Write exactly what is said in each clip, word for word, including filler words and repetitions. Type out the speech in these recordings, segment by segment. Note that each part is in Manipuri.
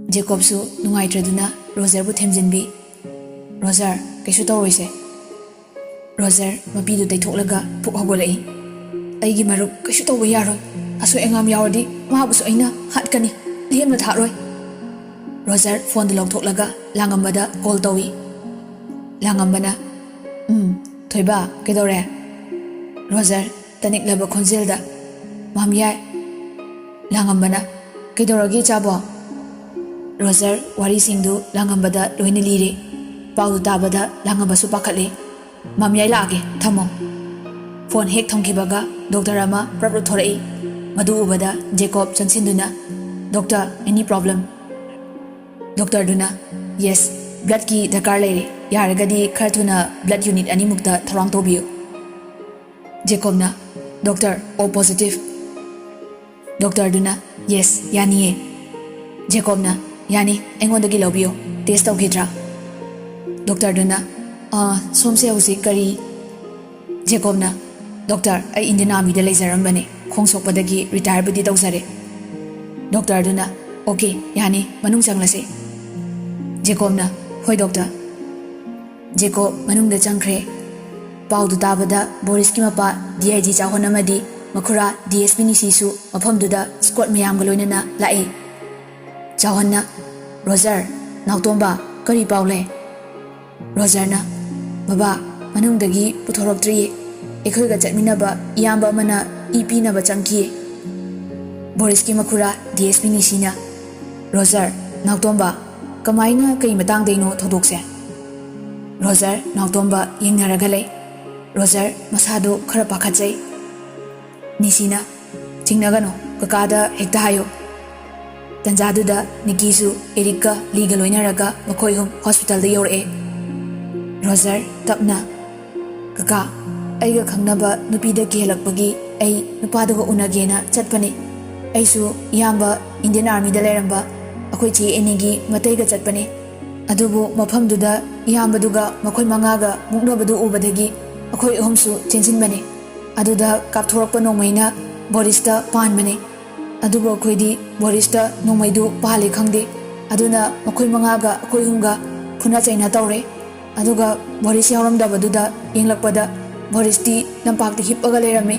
ꯖꯦꯀꯣꯕꯁꯨ ꯅꯨꯡꯉꯥꯏꯇ꯭ꯔꯗꯨꯅ ꯔꯣꯖꯔꯕꯨ ꯊꯦꯝꯖꯤꯟꯕꯤ꯫ "ꯔꯣꯖꯔ, ꯀꯩꯁꯨ ꯇꯧꯔꯣꯏꯁꯦ꯫" ꯔꯣꯖꯔ ꯃꯄꯤꯗꯨ ꯇꯩꯊꯣꯛꯂꯒ ꯐꯨꯛ ꯍꯧꯒꯠꯂꯛꯏ꯫ "ꯑꯩꯒꯤ ꯃꯔꯨꯞ ꯀꯩꯁꯨ ꯇꯧꯕ ꯌꯥꯔꯣꯏ꯫ ꯑꯁꯣꯏ ꯑꯉꯥꯝ ꯌꯥꯎꯔꯗꯤ ꯃꯥꯕꯨꯁꯨ ꯑꯩꯅ ꯍꯥꯠꯀꯅꯤ꯫ ꯂꯦꯝꯅ ꯊꯥꯔꯣꯏ꯫" ꯔꯣꯖꯔ ꯐꯣꯟꯗꯨ ꯂꯧꯊꯣꯛꯂꯒ ꯂꯥꯡꯉꯝꯕꯗ ꯀꯣꯜ ꯇꯧꯏ꯫ ꯂꯥꯡꯉꯝꯕꯅ, "ꯎꯝ, ꯊꯣꯏꯕ, ꯀꯩꯗꯧꯔꯦ?" ꯔꯣꯖꯔ ꯇꯅꯤꯛꯂꯕ ꯈꯣꯟꯖꯦꯜꯗ, "ꯃꯥꯝꯌꯥꯏ꯫" ꯂꯥꯡꯉꯝꯕꯅ, "ꯀꯩꯗꯧꯔꯒꯦ ꯏꯆꯥꯕꯣ?" ꯔꯣꯖꯔ ꯋꯥꯔꯤꯁꯤꯡꯗꯨ ꯂꯥꯡꯉꯝꯕꯗ ꯂꯣꯏꯅ ꯂꯤꯔꯦ꯫ ꯄꯥꯎꯗꯨ ꯇꯥꯕꯗ ꯂꯥꯡꯉꯝꯕꯁꯨ ꯄꯥꯈꯠꯂꯦ꯫ "ꯃꯥꯝꯌꯥꯏ ꯂꯥꯛꯑꯒꯦ, ꯊꯝꯃꯣ꯫" ꯐꯣꯟ ꯍꯦꯛ ꯊꯝꯈꯤꯕꯒ ꯗꯣꯛꯇꯔ ꯑꯃ ꯄ꯭ꯔꯞ ꯄ꯭ꯔꯞ ꯊꯣꯔꯛꯏ꯫ ꯃꯗꯨ ꯎꯕꯗ ꯖꯦꯀꯣꯕ ꯆꯪꯁꯤꯟꯗꯨꯅ, "ꯗꯣꯛꯇꯔ, any problem?" ꯗꯣꯛꯇꯔꯗꯨꯅ, "Yes, bloodꯀꯤ ꯗꯔꯀꯥꯔ ꯂꯩꯔꯦ꯫ ꯌꯥꯔꯒꯗꯤ ꯈꯔ ꯊꯨꯅ blood unit ꯑꯅꯤꯃꯨꯛꯇ ꯊꯧꯔꯥꯡ ꯇꯧꯕꯤꯌꯨ꯫" ꯖꯦꯀꯣꯕꯅ, "ꯗꯣꯛꯇꯔ, O positive꯫" ꯗꯣꯛꯇꯔꯗꯨꯅ, "Yes, ꯌꯥꯅꯤꯌꯦ꯫" ꯖꯦꯀꯣꯕꯅ, "ꯌꯥꯅꯤ, ꯑꯩꯉꯣꯟꯗꯒꯤ ꯂꯧꯕꯤꯌꯣ꯫ Test ꯇꯧꯈꯤꯗ꯭ꯔꯥ?" ꯗꯣꯛꯇꯔꯗꯨꯅ, "ꯑꯥ, ꯁꯣꯝꯁꯦ ꯍꯧꯖꯤꯛ ꯀꯔꯤ?" ꯖꯦꯀꯣꯕꯅ, "ꯗꯣꯛꯇꯔ, ꯑꯩ Indian Armyꯗ ꯂꯩꯖꯔꯝꯕꯅꯦ꯫ ꯈꯣꯡ ꯁꯣꯛꯄꯗꯒꯤ retireꯕꯨꯗꯤ ꯇꯧꯖꯔꯦ꯫" ꯗꯣꯛꯇꯔꯗꯨꯅ, "Okay, ꯌꯥꯅꯤ, ꯃꯅꯨꯡ ꯆꯪꯂꯁꯤ꯫" ꯖꯦꯀꯣꯕꯅ, "ꯍꯣꯏ ꯗꯣꯛꯇꯔ꯫" ꯖꯦꯀꯣꯕ ꯃꯅꯨꯡꯗ ꯆꯪꯈ꯭ꯔꯦ꯫ ꯄꯥꯎꯗꯨ ꯇꯥꯕꯗ ꯕꯣꯔꯤꯁꯀꯤ ꯃꯄꯥ DIG ꯆꯥꯎꯍꯟ ꯑꯃꯗꯤ ꯃꯈꯨꯔꯥ DSP ꯅꯤꯁꯤꯁꯨ ꯃꯐꯝꯗꯨꯗ squad ꯃꯌꯥꯝꯒ ꯂꯣꯏꯅꯅ ꯂꯥꯛꯏ꯫ ꯆꯥꯎꯍꯟꯅ, "ꯔꯣꯖꯔ, ꯅꯥꯎꯇꯣꯝꯕ, ꯀꯔꯤ ꯄꯥꯎ ꯂꯩ?" ꯔꯣꯖꯔꯅ, "ꯕꯕꯥ, ꯃꯅꯨꯡꯗꯒꯤ ꯄꯨꯊꯣꯔꯛꯇ꯭ꯔꯤꯌꯦ꯫ ꯑꯩꯈꯣꯏꯒ ꯆꯠꯃꯤꯟꯅꯕ ꯏꯌꯥꯝꯕ ꯑꯃꯅ ꯏ ꯄꯤꯅꯕ ꯆꯪꯈꯤꯌꯦ꯫" ꯕꯣꯔꯤꯁꯀꯤ ꯃꯈꯨꯔꯥ DSP ꯅꯤꯁꯤꯅ, "ꯔꯣꯖꯔ, ꯅꯥꯎꯇꯣꯝꯕ, ꯀꯃꯥꯏꯅ, ꯀꯩ ꯃꯇꯥꯡꯗꯩꯅꯣ ꯊꯧꯗꯣꯛꯁꯦ?" ꯔꯣꯖꯔ ꯅꯥꯎꯇꯣꯝꯕ ꯌꯦꯡꯅꯔꯒ ꯂꯩ꯫ ꯔꯣꯖꯔ ꯃꯁꯥꯗꯨ ꯈꯔ ꯄꯥꯈꯠꯆꯩ꯫ ꯅꯤꯁꯤꯅ, "ꯆꯤꯡꯅꯒꯅꯨ, ꯀꯀꯥꯗ ꯍꯦꯛꯇ ꯍꯥꯏꯌꯨ꯫" ꯇꯟꯖꯥꯗꯨꯗ ꯅꯤꯀꯤꯁꯨ ꯑꯦꯔꯤꯛꯀ ꯂꯤꯒ ꯂꯣꯏꯅꯔꯒ ꯃꯈꯣꯏ ꯑꯍꯨꯝ hospitalꯗ ꯌꯧꯔꯛꯑꯦ꯫ ꯔꯣꯖꯔ ꯇꯞꯅ, "ꯀꯀꯥ, ꯑꯩꯒ ꯈꯪꯅꯕ ꯅꯨꯄꯤꯗ ꯀꯤꯍꯜꯂꯛꯄꯒꯤ ꯑꯩ ꯅꯨꯄꯥꯗꯨꯒ ꯎꯅꯒꯦꯅ ꯆꯠꯄꯅꯤ꯫ ꯑꯩꯁꯨ ꯏꯌꯥꯝꯕ Indian Armyꯗ ꯂꯩꯔꯝꯕ ꯑꯩꯈꯣꯏ ꯆꯦ ꯑꯦꯅꯤꯒꯤ ꯃꯇꯩꯒ ꯆꯠꯄꯅꯤ꯫ ꯑꯗꯨꯕꯨ ꯃꯐꯝꯗꯨꯗ ꯏꯌꯥꯝꯕꯗꯨꯒ ꯃꯈꯣꯏ ꯃꯉꯥꯒ ꯃꯨꯛꯅꯕꯗꯨ ꯎꯕꯗꯒꯤ ꯑꯩꯈꯣꯏ ꯑꯍꯨꯝꯁꯨ ꯆꯦꯟꯁꯤꯟꯕꯅꯤ꯫ ꯑꯗꯨꯗ ꯀꯥꯞꯊꯣꯔꯛꯄ ꯅꯣꯡꯃꯩꯅ ꯕꯣꯔꯤꯁꯇ ꯄꯥꯟꯕꯅꯤ꯫ ꯑꯗꯨꯕꯨ ꯑꯩꯈꯣꯏꯗꯤ ꯕꯣꯔꯤꯁꯇ ꯅꯣꯡꯃꯩꯗꯨ ꯄꯥꯜꯂꯦ ꯈꯪꯗꯦ꯫ ꯑꯗꯨꯅ ꯃꯈꯣꯏ ꯃꯉꯥꯒ ꯑꯩꯈꯣꯏ ꯑꯍꯨꯝꯒ ꯐꯨꯅ ꯆꯩꯅ ꯇꯧꯔꯦ꯫ ꯑꯗꯨꯒ ꯕꯣꯔꯤꯁ ꯌꯥꯎꯔꯝꯗꯕꯗꯨꯗ ꯌꯦꯡꯂꯛꯄꯗ ꯕꯣꯔꯤꯁꯇꯤ ꯂꯝꯄꯥꯛꯇ ꯍꯤꯞꯄꯒ ꯂꯩꯔꯝꯃꯤ꯫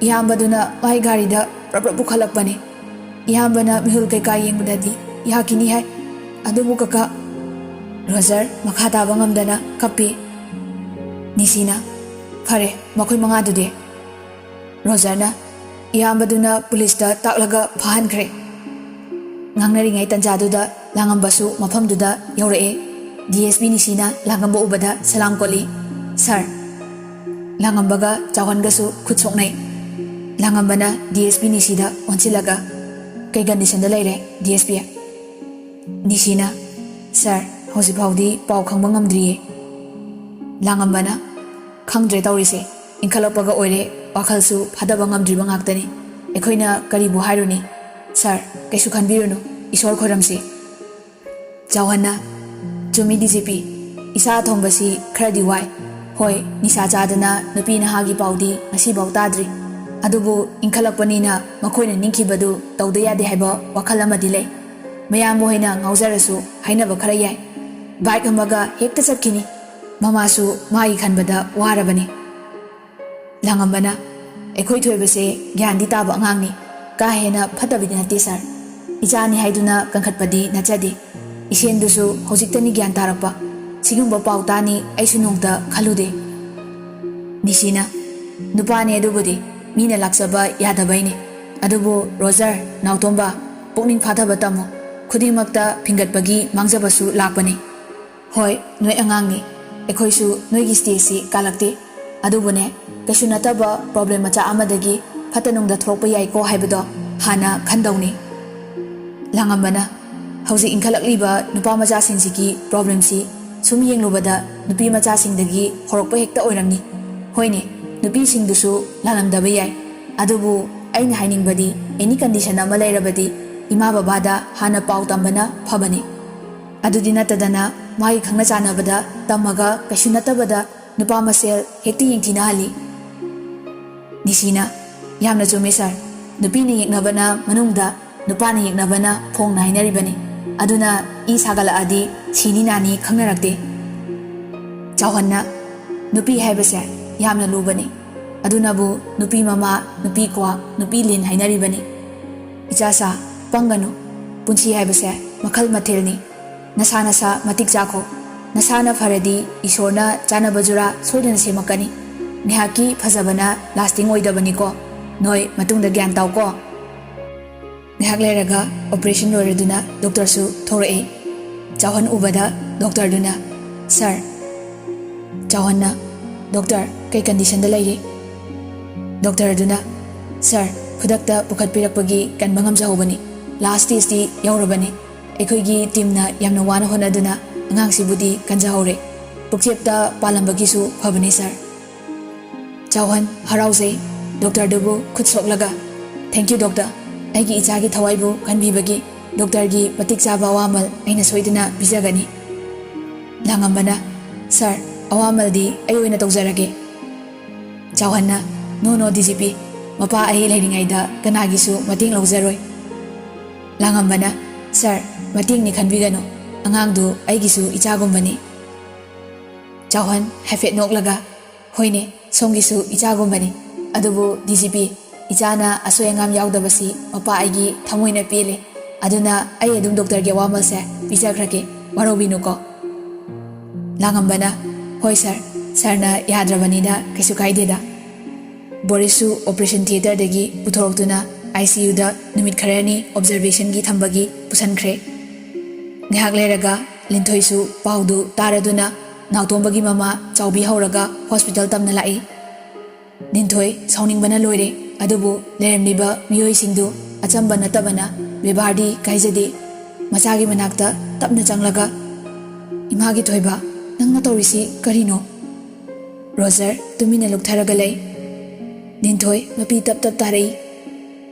ꯏꯌꯥꯝꯕꯗꯨꯅ ꯃꯥꯏ ꯒꯥꯔꯤꯗ ꯄ꯭ꯔꯞ ꯄ꯭ꯔꯞ ꯄꯨꯈꯠꯂꯛꯄꯅꯤ꯫ ꯏꯌꯥꯝꯕꯅ ꯃꯤꯍꯨꯜ ꯀꯩꯀꯥ ꯌꯦꯡꯕꯗꯗꯤ ꯌꯥꯈꯤꯅꯤ ꯍꯥꯏ꯫ "ꯑꯗꯨꯕꯨ ꯀꯀꯥ," ꯔꯣꯖꯔ ꯃꯈꯥ ꯇꯥꯕ ꯉꯝꯗꯅ ꯀꯞꯄꯤ꯫ ꯅꯤꯁꯤꯅ, "ꯐꯔꯦ, ꯃꯈꯣꯏ ꯃꯉꯥꯗꯨꯗꯤ?" ꯔꯣꯖꯔꯅ, "ꯏꯌꯥꯝꯕꯗꯨꯅ ꯄꯨꯂꯤꯁꯇ ꯇꯥꯛꯂꯒ ꯐꯥꯍꯟꯈ꯭ꯔꯦ꯫" ꯉꯥꯡꯅꯔꯤꯉꯩ ꯇꯟꯖꯥꯗꯨꯗ ꯂꯥꯡꯉꯝꯕꯁꯨ ꯃꯐꯝꯗꯨꯗ ꯌꯧꯔꯛꯑꯦ꯫ ꯗꯤ ꯑꯦꯁ ꯄꯤ ꯅꯤꯁꯤꯅ ꯂꯥꯡꯉꯝꯕ ꯎꯕꯗ ꯁꯂꯥꯝ ꯀꯣꯠꯂꯤ꯫ "ꯁꯥꯔ꯫" ꯂꯥꯡꯉꯝꯕꯒ ꯆꯥꯎꯍꯟꯒꯁꯨ ꯈꯨꯠ ꯁꯣꯛꯅꯩ꯫ ꯂꯥꯡꯉꯝꯕꯅ ꯗꯤ ꯑꯦꯁ ꯄꯤ ꯅꯤꯁꯤꯗ ꯑꯣꯟꯁꯤꯜꯂꯒ, "ꯀꯩ ꯀꯟꯗꯤꯁꯟꯗ ꯂꯩꯔꯦ, ꯗꯤ ꯑꯦꯁ ꯄꯤ?" ꯅꯤꯁꯤꯅ, "ꯁꯥꯔ, ꯍꯧꯖꯤꯛ ꯐꯥꯎꯗꯤ ꯄꯥꯎ ꯈꯪꯕ ꯉꯝꯗ꯭ꯔꯤꯌꯦ꯫" ꯂꯥꯡꯉꯝꯕꯅ, "ꯈꯪꯗ꯭ꯔꯦ ꯇꯧꯔꯤꯁꯦ, ꯏꯟꯈꯠꯂꯛꯄꯒ ꯑꯣꯏꯔꯦ, ꯋꯥꯈꯜꯁꯨ ꯐꯥꯗꯕ ꯉꯝꯗ꯭ꯔꯤꯕ ꯉꯥꯛꯇꯅꯤ꯫ ꯑꯩꯈꯣꯏꯅ ꯀꯔꯤꯕꯨ ꯍꯥꯏꯔꯨꯅꯤ? ꯁꯥꯔ, ꯀꯩꯁꯨ ꯈꯟꯕꯤꯔꯨꯅꯨ, ꯏꯁꯣꯔ ꯈꯣꯏꯔꯝꯁꯤ꯫" ꯆꯥꯎꯍꯟꯅ, "ꯆꯨꯝꯃꯤ ꯗꯤ ꯖꯤ ꯄꯤ, ꯏꯁꯥ ꯑꯊꯣꯡꯕꯁꯤ ꯈꯔꯗꯤ ꯋꯥꯏ꯫ ꯍꯣꯏ, ꯅꯤꯁꯥ ꯆꯥꯗꯅ ꯅꯨꯄꯤ ꯅꯍꯥꯒꯤ ꯄꯥꯎꯗꯤ ꯉꯁꯤꯐꯥꯎ ꯇꯥꯗ꯭ꯔꯤ꯫ ꯑꯗꯨꯕꯨ ꯏꯟꯈꯠꯂꯛꯄꯅꯤꯅ ꯃꯈꯣꯏꯅ ꯅꯤꯡꯈꯤꯕꯗꯨ ꯇꯧꯗ ꯌꯥꯗꯦ ꯍꯥꯏꯕ ꯋꯥꯈꯜ ꯑꯃꯗꯤ ꯂꯩ꯫ ꯃꯌꯥꯝꯕ ꯍꯣꯏꯅ ꯉꯥꯎꯖꯔꯁꯨ ꯍꯥꯏꯅꯕ ꯈꯔ ꯌꯥꯏ꯫ ꯕꯥꯏꯛ ꯑꯃꯒ ꯍꯦꯛꯇ ꯆꯠꯈꯤꯅꯤ꯫ ꯃꯃꯥꯁꯨ ꯃꯥꯒꯤ ꯈꯟꯕꯗ ꯋꯥꯔꯕꯅꯤ꯫" ꯂꯥꯡꯉꯝꯕꯅ, "ꯑꯩꯈꯣꯏ ꯊꯣꯏꯕꯁꯦ ꯒ꯭ꯌꯥꯟꯗꯤ ꯇꯥꯕ ꯑꯉꯥꯡꯅꯤ, ꯀꯥ ꯍꯦꯟꯅ ꯐꯠꯇꯕꯗꯤ ꯅꯠꯇꯦ ꯁꯥꯔ꯫ ꯏꯆꯥꯅꯤ ꯍꯥꯏꯗꯨꯅ ꯀꯟꯈꯠꯄꯗꯤ ꯅꯠꯆꯗꯦ꯫ ꯏꯁꯦꯟꯗꯨꯁꯨ ꯍꯧꯖꯤꯛꯇꯅꯤ ꯒ꯭ꯌꯥꯟ ꯇꯥꯔꯛꯄ꯫ ꯁꯤꯒꯨꯝꯕ ꯄꯥꯎ ꯇꯥꯅꯤ ꯑꯩꯁꯨ ꯅꯣꯡꯇ ꯈꯜꯂꯨꯗꯦ꯫" ꯅꯤꯁꯤꯅ, "ꯅꯨꯄꯥꯅꯦ ꯑꯗꯨꯕꯨꯗꯤ, ꯃꯤꯅ ꯂꯥꯛꯆꯕ ꯌꯥꯗꯕꯩꯅꯤ꯫ ꯑꯗꯨꯕꯨ ꯔꯣꯖꯔ, ꯅꯥꯎꯇꯣꯝꯕ, ꯄꯨꯛꯅꯤꯡ ꯐꯥꯊꯕ ꯇꯝꯃꯨ꯫ ꯈꯨꯗꯤꯡꯃꯛꯇ ꯐꯤꯡꯒꯠꯄꯒꯤ ꯃꯥꯡꯖꯕꯁꯨ ꯂꯥꯛꯄꯅꯤ꯫ ꯍꯣꯏ, ꯅꯣꯏ ꯑꯉꯥꯡꯅꯤ, ꯑꯩꯈꯣꯏꯁꯨ ꯅꯣꯏꯒꯤ ꯁ꯭ꯇꯦꯖꯁꯤ ꯀꯥꯜꯂꯛꯇꯦ꯫ ꯑꯗꯨꯕꯨꯅꯦ, ꯀꯩꯁꯨ ꯅꯠꯇꯕ ꯄ꯭ꯔꯣꯕ꯭ꯂꯦꯝ ꯃꯆꯥ ꯑꯃꯗꯒꯤ ꯐꯠꯇ ꯅꯨꯡꯗ ꯊꯣꯛꯂꯛꯄ ꯌꯥꯏꯀꯣ ꯍꯥꯏꯕꯗꯣ ꯍꯥꯟꯅ ꯈꯟꯗꯧꯅꯤ꯫" ꯂꯥꯡꯉꯝꯕꯅ, "ꯍꯧꯖꯤꯛ ꯏꯟꯈꯠꯂꯛꯂꯤꯕ ꯅꯨꯄꯥ ꯃꯆꯥꯁꯤꯡꯁꯤꯒꯤ ꯄ꯭ꯔꯣꯕ꯭ꯂꯦꯝꯁꯤ ꯁꯨꯝ ꯌꯦꯡꯂꯨꯕꯗ ꯅꯨꯄꯤ ꯃꯆꯥꯁꯤꯡꯗꯒꯤ ꯍꯧꯔꯛꯄ ꯍꯦꯛꯇ ꯑꯣꯏꯔꯝꯅꯤ꯫ ꯍꯣꯏꯅꯦ, ꯅꯨꯄꯤꯁꯤꯡꯗꯨꯁꯨ ꯂꯥꯜꯂꯝꯗꯕ ꯌꯥꯏ, ꯑꯗꯨꯕꯨ ꯑꯩꯅ ꯍꯥꯏꯅꯤꯡꯕꯗꯤ ꯑꯦꯅꯤ ꯀꯟꯗꯤꯁꯟ ꯑꯃ ꯂꯩꯔꯕꯗꯤ ꯏꯃꯥ ꯕꯕꯥꯗ ꯍꯥꯟꯅ ꯄꯥꯎ ꯇꯝꯕꯅ ꯐꯕꯅꯤ꯫ ꯑꯗꯨꯗꯤ ꯅꯠꯇꯗꯅ ꯃꯥꯒꯤ ꯈꯪꯅ ꯆꯥꯟꯅꯕꯗ ꯇꯝꯃꯒ ꯀꯩꯁꯨ ꯅꯠꯇꯕꯗ ꯅꯨꯄꯥ ꯃꯁꯦꯜ ꯍꯦꯛꯇ ꯌꯦꯡꯊꯤꯅꯍꯜꯂꯤ꯫" ꯅꯤꯁꯤꯅ, "ꯌꯥꯝꯅ ꯆꯨꯝꯃꯤ ꯁꯥꯔ꯫ ꯅꯨꯄꯤꯅ ꯌꯦꯛꯅꯕꯅ ꯃꯅꯨꯡꯗ, ꯅꯨꯄꯥꯅ ꯌꯦꯛꯅꯕꯅ ꯐꯣꯡꯅ ꯍꯥꯏꯅꯔꯤꯕꯅꯤ꯫ ꯑꯗꯨꯅ ꯏ ꯁꯥꯒꯠꯂꯛꯑꯗꯤ ꯁꯤꯅꯤ ꯅꯥꯅꯤ ꯈꯪꯅꯔꯛꯇꯦ꯫ ꯆꯥꯎꯍꯟꯅ, "ꯅꯨꯄꯤ ꯍꯥꯏꯕꯁꯦ ꯌꯥꯝꯅ ꯂꯨꯕꯅꯤ꯫ ꯑꯗꯨꯅꯕꯨ ꯅꯨꯄꯤ ꯃꯃꯥ, ꯅꯨꯄꯤ ꯀ꯭ꯋꯥ, ꯅꯨꯄꯤ ꯂꯤꯟ ꯍꯥꯏꯅꯔꯤꯕꯅꯤ꯫ ꯏꯆꯥꯁꯥ, ꯄꯪꯒꯅꯨ꯫ ꯄꯨꯟꯁꯤ ꯍꯥꯏꯕꯁꯦ ꯃꯈꯜ ꯃꯊꯦꯜꯅꯤ꯫ ꯅꯁꯥ ꯅꯁꯥ ꯃꯇꯤꯛ ꯆꯥꯈꯣ꯫ ꯅꯁꯥꯅ ꯐꯔꯗꯤ ꯏꯁꯣꯔꯅ ꯆꯥꯅꯕ ꯖꯨꯔꯥ ꯁꯣꯏꯗꯅ ꯁꯦꯝꯃꯛꯀꯅꯤ꯫ ꯉꯥꯏꯍꯥꯛꯀꯤ ꯐꯖꯕꯅ lasting ꯑꯣꯏꯗꯕꯅꯤꯀꯣ꯫ ꯅꯣꯏ ꯃꯇꯨꯡꯗ ꯒ꯭ꯌꯥꯟ ꯇꯥꯎꯀꯣ꯫" ꯉꯥꯏꯍꯥꯛ ꯂꯩꯔꯒ operation ꯂꯣꯏꯔꯗꯨꯅ doctorꯁꯨ ꯊꯣꯔꯛꯏ꯫ ꯆꯥꯎꯍꯟ ꯎꯕꯗ doctorꯗꯨꯅ, "Sir꯫" ꯆꯥꯎꯍꯟꯅ, "Doctor, ꯀꯩ conditionꯗ ꯂꯩꯔꯤ?" Doctorꯗꯨꯅ, "Sir, ꯈꯨꯗꯛꯇ ꯄꯨꯈꯠꯄꯤꯔꯛꯄꯒꯤ ꯀꯟꯕ ꯉꯝꯖꯍꯧꯕꯅꯤ꯫ Last stageꯇꯤ ꯌꯧꯔꯕꯅꯤ꯫ ꯑꯩꯈꯣꯏꯒꯤ teamꯅ ꯌꯥꯝꯅ ꯋꯥꯅ ꯍꯣꯠꯅꯗꯨꯅ ꯑꯉꯥꯡꯁꯤꯕꯨꯗꯤ ꯀꯟꯖꯍꯧꯔꯦ꯫ ꯄꯨꯛꯆꯦꯞꯇ ꯄꯥꯜꯂꯝꯕꯒꯤꯁꯨ ꯐꯕꯅꯤ, sir꯫" ꯆꯥꯎꯍꯟ ꯍꯔꯥꯎꯖꯩ꯫ Doctorꯗꯨꯕꯨ ꯈꯨꯠ ꯁꯣꯛꯂꯒ, "Thank you, doctor꯫ ꯑꯩꯒꯤ ꯏꯆꯥꯒꯤ ꯊꯋꯥꯏꯕꯨ ꯈꯟꯕꯤꯕꯒꯤ꯫ Doctorꯒꯤ ꯃꯇꯤꯛ ꯆꯥꯕ ꯑꯋꯥꯃꯜ ꯑꯩꯅ ꯁꯣꯏꯗꯅ ꯄꯤꯖꯒꯅꯤ꯫" ꯂꯥꯡꯉꯝꯕꯅ, "Sir, ꯑꯋꯥꯃꯜꯗꯤ ꯑꯩ ꯑꯣꯏꯅ ꯇꯧꯖꯔꯒꯦ꯫" ꯆꯥꯎꯍꯟꯅ, "No, no, DGP꯫ ꯃꯄꯥ ꯑꯩ ꯂꯩꯔꯤꯉꯩꯗ ꯀꯅꯥꯒꯤꯁꯨ ꯃꯇꯦꯡ ꯂꯧꯖꯔꯣꯏ꯫" ꯂꯥꯡꯉꯝꯕꯅ, "Sir, ꯃꯇꯦꯡꯅꯤ ꯈꯟꯕꯤꯒꯅꯨ꯫ ꯑꯉꯥꯡꯗꯨ ꯑꯩꯒꯤꯁꯨ ꯏꯆꯥꯒꯨꯝꯕꯅꯤ꯫" ꯆꯥꯎꯍꯟ ꯍꯥꯏꯐꯦꯠ ꯅꯣꯛꯂꯒ, "ꯍꯣꯏꯅꯦ, ꯁꯣꯝꯒꯤꯁꯨ ꯏꯆꯥꯒꯨꯝꯕꯅꯤ꯫ ꯑꯗꯨꯕꯨ DGP, ꯏꯆꯥꯅ ꯑꯁꯣꯏ ꯑꯉꯥꯝ ꯌꯥꯎꯗꯕꯁꯤ ꯃꯄꯥ ꯑꯩꯒꯤ ꯊꯃꯣꯏꯅ ꯄꯦꯜꯂꯦ꯫ ꯑꯗꯨꯅ ꯑꯩ ꯑꯗꯨꯝ doctorꯒꯤ ꯑꯋꯥꯃꯜꯁꯦ ꯄꯤꯖꯈ꯭ꯔꯒꯦ, ꯋꯥꯔꯧꯕꯤꯅꯨꯀꯣ꯫" ꯂꯥꯡꯉꯝꯕꯅ, "ꯍꯣꯏ sir, sirꯅ ꯌꯥꯗ꯭ꯔꯕꯅꯤꯅ ꯀꯩꯁꯨ ꯀꯥꯏꯗꯦꯗ꯫" ꯕꯣꯔꯤꯁꯁꯨ operation theatreꯗꯒꯤ ꯄꯨꯊꯣꯔꯛꯇꯨꯅ ICUꯗ ꯅꯨꯃꯤꯠ ꯈꯔꯅꯤ observationꯒꯤ ꯊꯝꯕꯒꯤ ꯄꯨꯁꯟꯈ꯭ꯔꯦ꯫ ꯉꯥꯏꯍꯥꯛ ꯂꯩꯔꯒ ꯂꯤꯟꯊꯣꯏꯁꯨ ꯄꯥꯎꯗꯨ ꯇꯥꯔꯗꯨꯅ ꯅꯥꯎꯇꯣꯝꯕꯒꯤ ꯃꯃꯥ ꯆꯥꯎꯕꯤ ꯍꯧꯔꯒ hospital ꯇꯝꯅ ꯂꯥꯛꯏ꯫ ꯂꯤꯟꯊꯣꯏ ꯁꯥꯎꯅꯤꯡꯕꯅ ꯂꯣꯏꯔꯦ, ꯑꯗꯨꯕꯨ ꯂꯩꯔꯝꯂꯤꯕ ꯃꯤꯑꯣꯏꯁꯤꯡꯗꯨ ꯑꯆꯝꯕ ꯅꯠꯇꯕꯅ ꯕꯦꯕꯥꯔꯗꯤ ꯀꯥꯏꯖꯗꯦ꯫ ꯃꯆꯥꯒꯤ ꯃꯅꯥꯛꯇ ꯇꯞꯅ ꯆꯪꯂꯒ, "ꯏꯃꯥꯒꯤ ꯊꯣꯏꯕ, ꯅꯪꯅ ꯇꯧꯔꯤꯁꯤ ꯀꯔꯤꯅꯣ?" ꯔꯣꯖꯔ ꯇꯨꯃꯤꯟꯅ ꯂꯨꯞꯊꯔꯒ ꯂꯩ꯫ ꯂꯤꯟꯊꯣꯏ ꯃꯄꯤ ꯇꯞ ꯇꯞ ꯇꯥꯔꯛꯏ꯫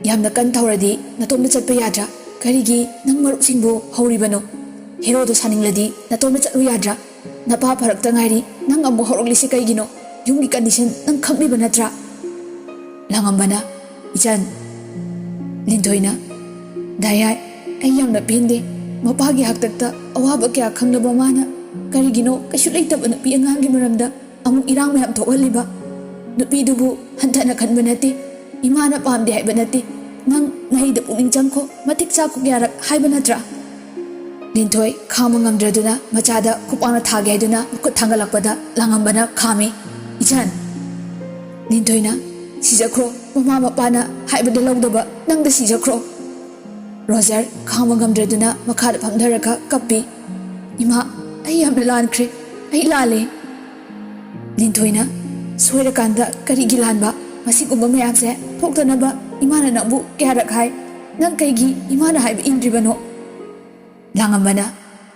"ꯌꯥꯝꯅ ꯀꯟ ꯊꯧꯔꯗꯤ ꯅꯇꯣꯝꯇ ꯆꯠꯄ ꯌꯥꯗ꯭ꯔꯥ? ꯀꯔꯤꯒꯤ ꯅꯪ ꯃꯔꯨꯞꯁꯤꯡꯕꯨ ꯍꯧꯔꯤꯕꯅꯣ? ꯍꯦꯔꯣꯗꯣ ꯁꯥꯅꯤꯡꯂꯗꯤ ꯅꯇꯣꯝꯇ ꯆꯠꯂꯨ ꯌꯥꯗ꯭ꯔꯥ? ꯅꯄꯥ ꯐꯔꯛꯇ ꯉꯥꯏꯔꯤ, ꯅꯪ ꯑꯃꯨꯛ ꯍꯧꯔꯛꯂꯤꯁꯤ ꯀꯩꯒꯤꯅꯣ? ꯌꯨꯝꯒꯤ condition ꯅꯪ ꯈꯪꯂꯤꯕ ꯅꯠꯇ꯭ꯔꯥ?" ꯂꯥꯡꯉꯝꯕꯅ, "ꯏꯆꯟ꯫" ꯂꯤꯟꯊꯣꯏꯅ, "ꯗꯥ ꯌꯥꯏ, ꯑꯩ ꯌꯥꯝꯅ ꯄꯦꯟꯗꯦ꯫ ꯃꯄꯥꯒꯤ ꯍꯥꯛꯇꯛꯇ ꯑꯋꯥꯕ ꯀꯌꯥ ꯈꯪꯂꯕ ꯃꯥꯅ ꯀꯔꯤꯒꯤꯅꯣ ꯀꯩꯁꯨ ꯂꯩꯇꯕ ꯅꯨꯄꯤ ꯑꯉꯥꯡꯒꯤ ꯃꯔꯝꯗ ꯑꯃꯨꯛ ꯏꯔꯥꯡ ꯃꯌꯥꯝ ꯊꯣꯛꯍꯜꯂꯤꯕ? ꯅꯨꯄꯤꯗꯨꯕꯨ ꯍꯟꯊꯅ ꯈꯟꯕ ꯅꯠꯇꯦ, ꯏꯃꯥꯅ ꯄꯥꯝꯗꯦ ꯍꯥꯏꯕ ꯅꯠꯇꯦ꯫ ꯅꯪ ꯅꯍꯩꯗ ꯄꯨꯛꯅꯤꯡ ꯆꯪꯈꯣ, ꯃꯇꯤꯛ ꯆꯥꯈꯣ ꯀꯌꯥꯔꯛ ꯍꯥꯏꯕ ꯅꯠꯇ꯭ꯔꯥ? ꯂꯤꯟꯊꯣꯏ ꯈꯥꯡꯕ ꯉꯝꯗ꯭ꯔꯗꯨꯅ ꯃꯆꯥꯗ ꯈꯨꯄꯥꯛꯅ ꯊꯥꯒꯦ ꯍꯥꯏꯗꯨꯅ ꯃꯈꯨꯠ ꯊꯥꯡꯒꯠꯂꯛꯄꯗ ꯂꯥꯡꯉꯝꯕꯅ ꯈꯥꯝꯃꯤ꯫ "ꯏꯆꯟ!" ꯂꯤꯟꯊꯣꯏꯅ, "ꯁꯤꯖꯈ꯭ꯔꯣ, ꯃꯃꯥ ꯃꯄꯥꯅ ꯍꯥꯏꯕꯗ ꯂꯧꯗꯕ ꯅꯪꯗ ꯁꯤꯖꯈ꯭ꯔꯣ!" ꯔꯣꯖꯔ ꯈꯥꯡꯕ ꯉꯝꯗ꯭ꯔꯗꯨꯅ ꯃꯈꯥꯗ ꯐꯝꯊꯔꯒ ꯀꯞꯄꯤ꯫ "ꯏꯃꯥ, ꯑꯩ ꯌꯥꯝꯅ ꯂꯥꯟꯈ꯭ꯔꯦ, ꯑꯩ ꯂꯥꯜꯂꯦ꯫" ꯂꯤꯟꯊꯣꯏꯅ, "ꯁꯣꯏꯔꯀꯥꯟꯗ ꯀꯔꯤꯒꯤ ꯂꯥꯟꯕ? ꯃꯁꯤꯒꯨꯝꯕ ꯃꯌꯥꯝꯁꯦ ꯊꯣꯛꯇꯅꯕ ꯏꯃꯥꯅ ꯅꯪꯕꯨ ꯀꯌꯥꯔꯛ ꯍꯥꯏ? ꯅꯪ ꯀꯩꯒꯤ ꯏꯃꯥꯅ ꯍꯥꯏꯕ ꯏꯟꯗ꯭ꯔꯤꯕꯅꯣ?" ꯂꯥꯡꯉꯝꯕꯅ,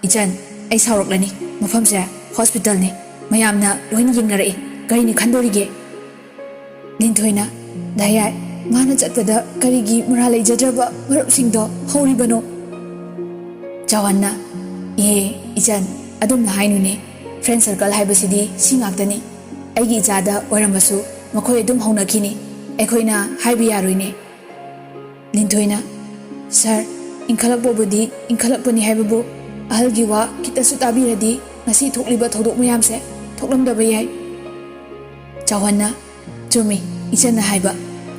"ꯏꯆꯟ, ꯑꯩ ꯁꯥꯎꯔꯛꯂꯅꯤ꯫ ꯃꯐꯝꯁꯦ ꯍꯣꯁꯄꯤꯇꯥꯜꯅꯤ, ꯃꯌꯥꯝꯅ ꯂꯣꯏꯅ ꯌꯦꯡꯅꯔꯛꯏ, ꯀꯔꯤꯅꯤ ꯈꯟꯗꯣꯔꯤꯒꯦ?" ꯂꯤꯟꯊꯣꯏꯅ, "ꯗꯥ ꯌꯥꯏ, ꯃꯥꯅ ꯆꯠꯄꯗ ꯀꯔꯤꯒꯤ ꯃꯔꯥꯜ ꯂꯩꯖꯗ꯭ꯔꯕ ꯃꯔꯨꯞꯁꯤꯡꯗꯣ ꯍꯧꯔꯤꯕꯅꯣ?" ꯆꯥꯎꯍꯟꯅ, "ꯑꯦ, ꯏꯆꯟ, ꯑꯗꯨꯝꯅ ꯍꯥꯏꯅꯨꯅꯦ꯫ ꯐ꯭ꯔꯦꯟ ꯁꯔꯀꯜ ꯍꯥꯏꯕꯁꯤꯗꯤ ꯁꯤ ꯉꯥꯛꯇꯅꯤ꯫ ꯑꯩꯒꯤ ꯏꯆꯥꯗ ꯑꯣꯏꯔꯝꯃꯁꯨ ꯃꯈꯣꯏ ꯑꯗꯨꯝ ꯍꯧꯅꯈꯤꯅꯤ꯫ ꯑꯩꯈꯣꯏꯅ ꯍꯥꯏꯕ ꯌꯥꯔꯣꯏꯅꯦ꯫" ꯂꯤꯟꯊꯣꯏꯅ, "ꯁꯥꯔ, ꯏꯟꯈꯠꯂꯛꯄꯕꯨꯗꯤ ꯏꯟꯈꯠꯂꯛꯄꯅꯤ ꯍꯥꯏꯕꯕꯨ ꯑꯍꯜꯒꯤ ꯋꯥ ꯈꯤꯇꯁꯨ ꯇꯥꯕꯤꯔꯗꯤ ꯉꯁꯤ ꯊꯣꯛꯂꯤꯕ ꯊꯧꯗꯣꯛ ꯃꯌꯥꯝꯁꯦ ꯊꯣꯛꯂꯝꯗꯕ ꯌꯥꯏ꯫" ꯆꯥꯎꯍꯟꯅ, "ꯆꯨꯝꯃꯤ ꯏꯆꯟꯅ ꯍꯥꯏꯕ꯫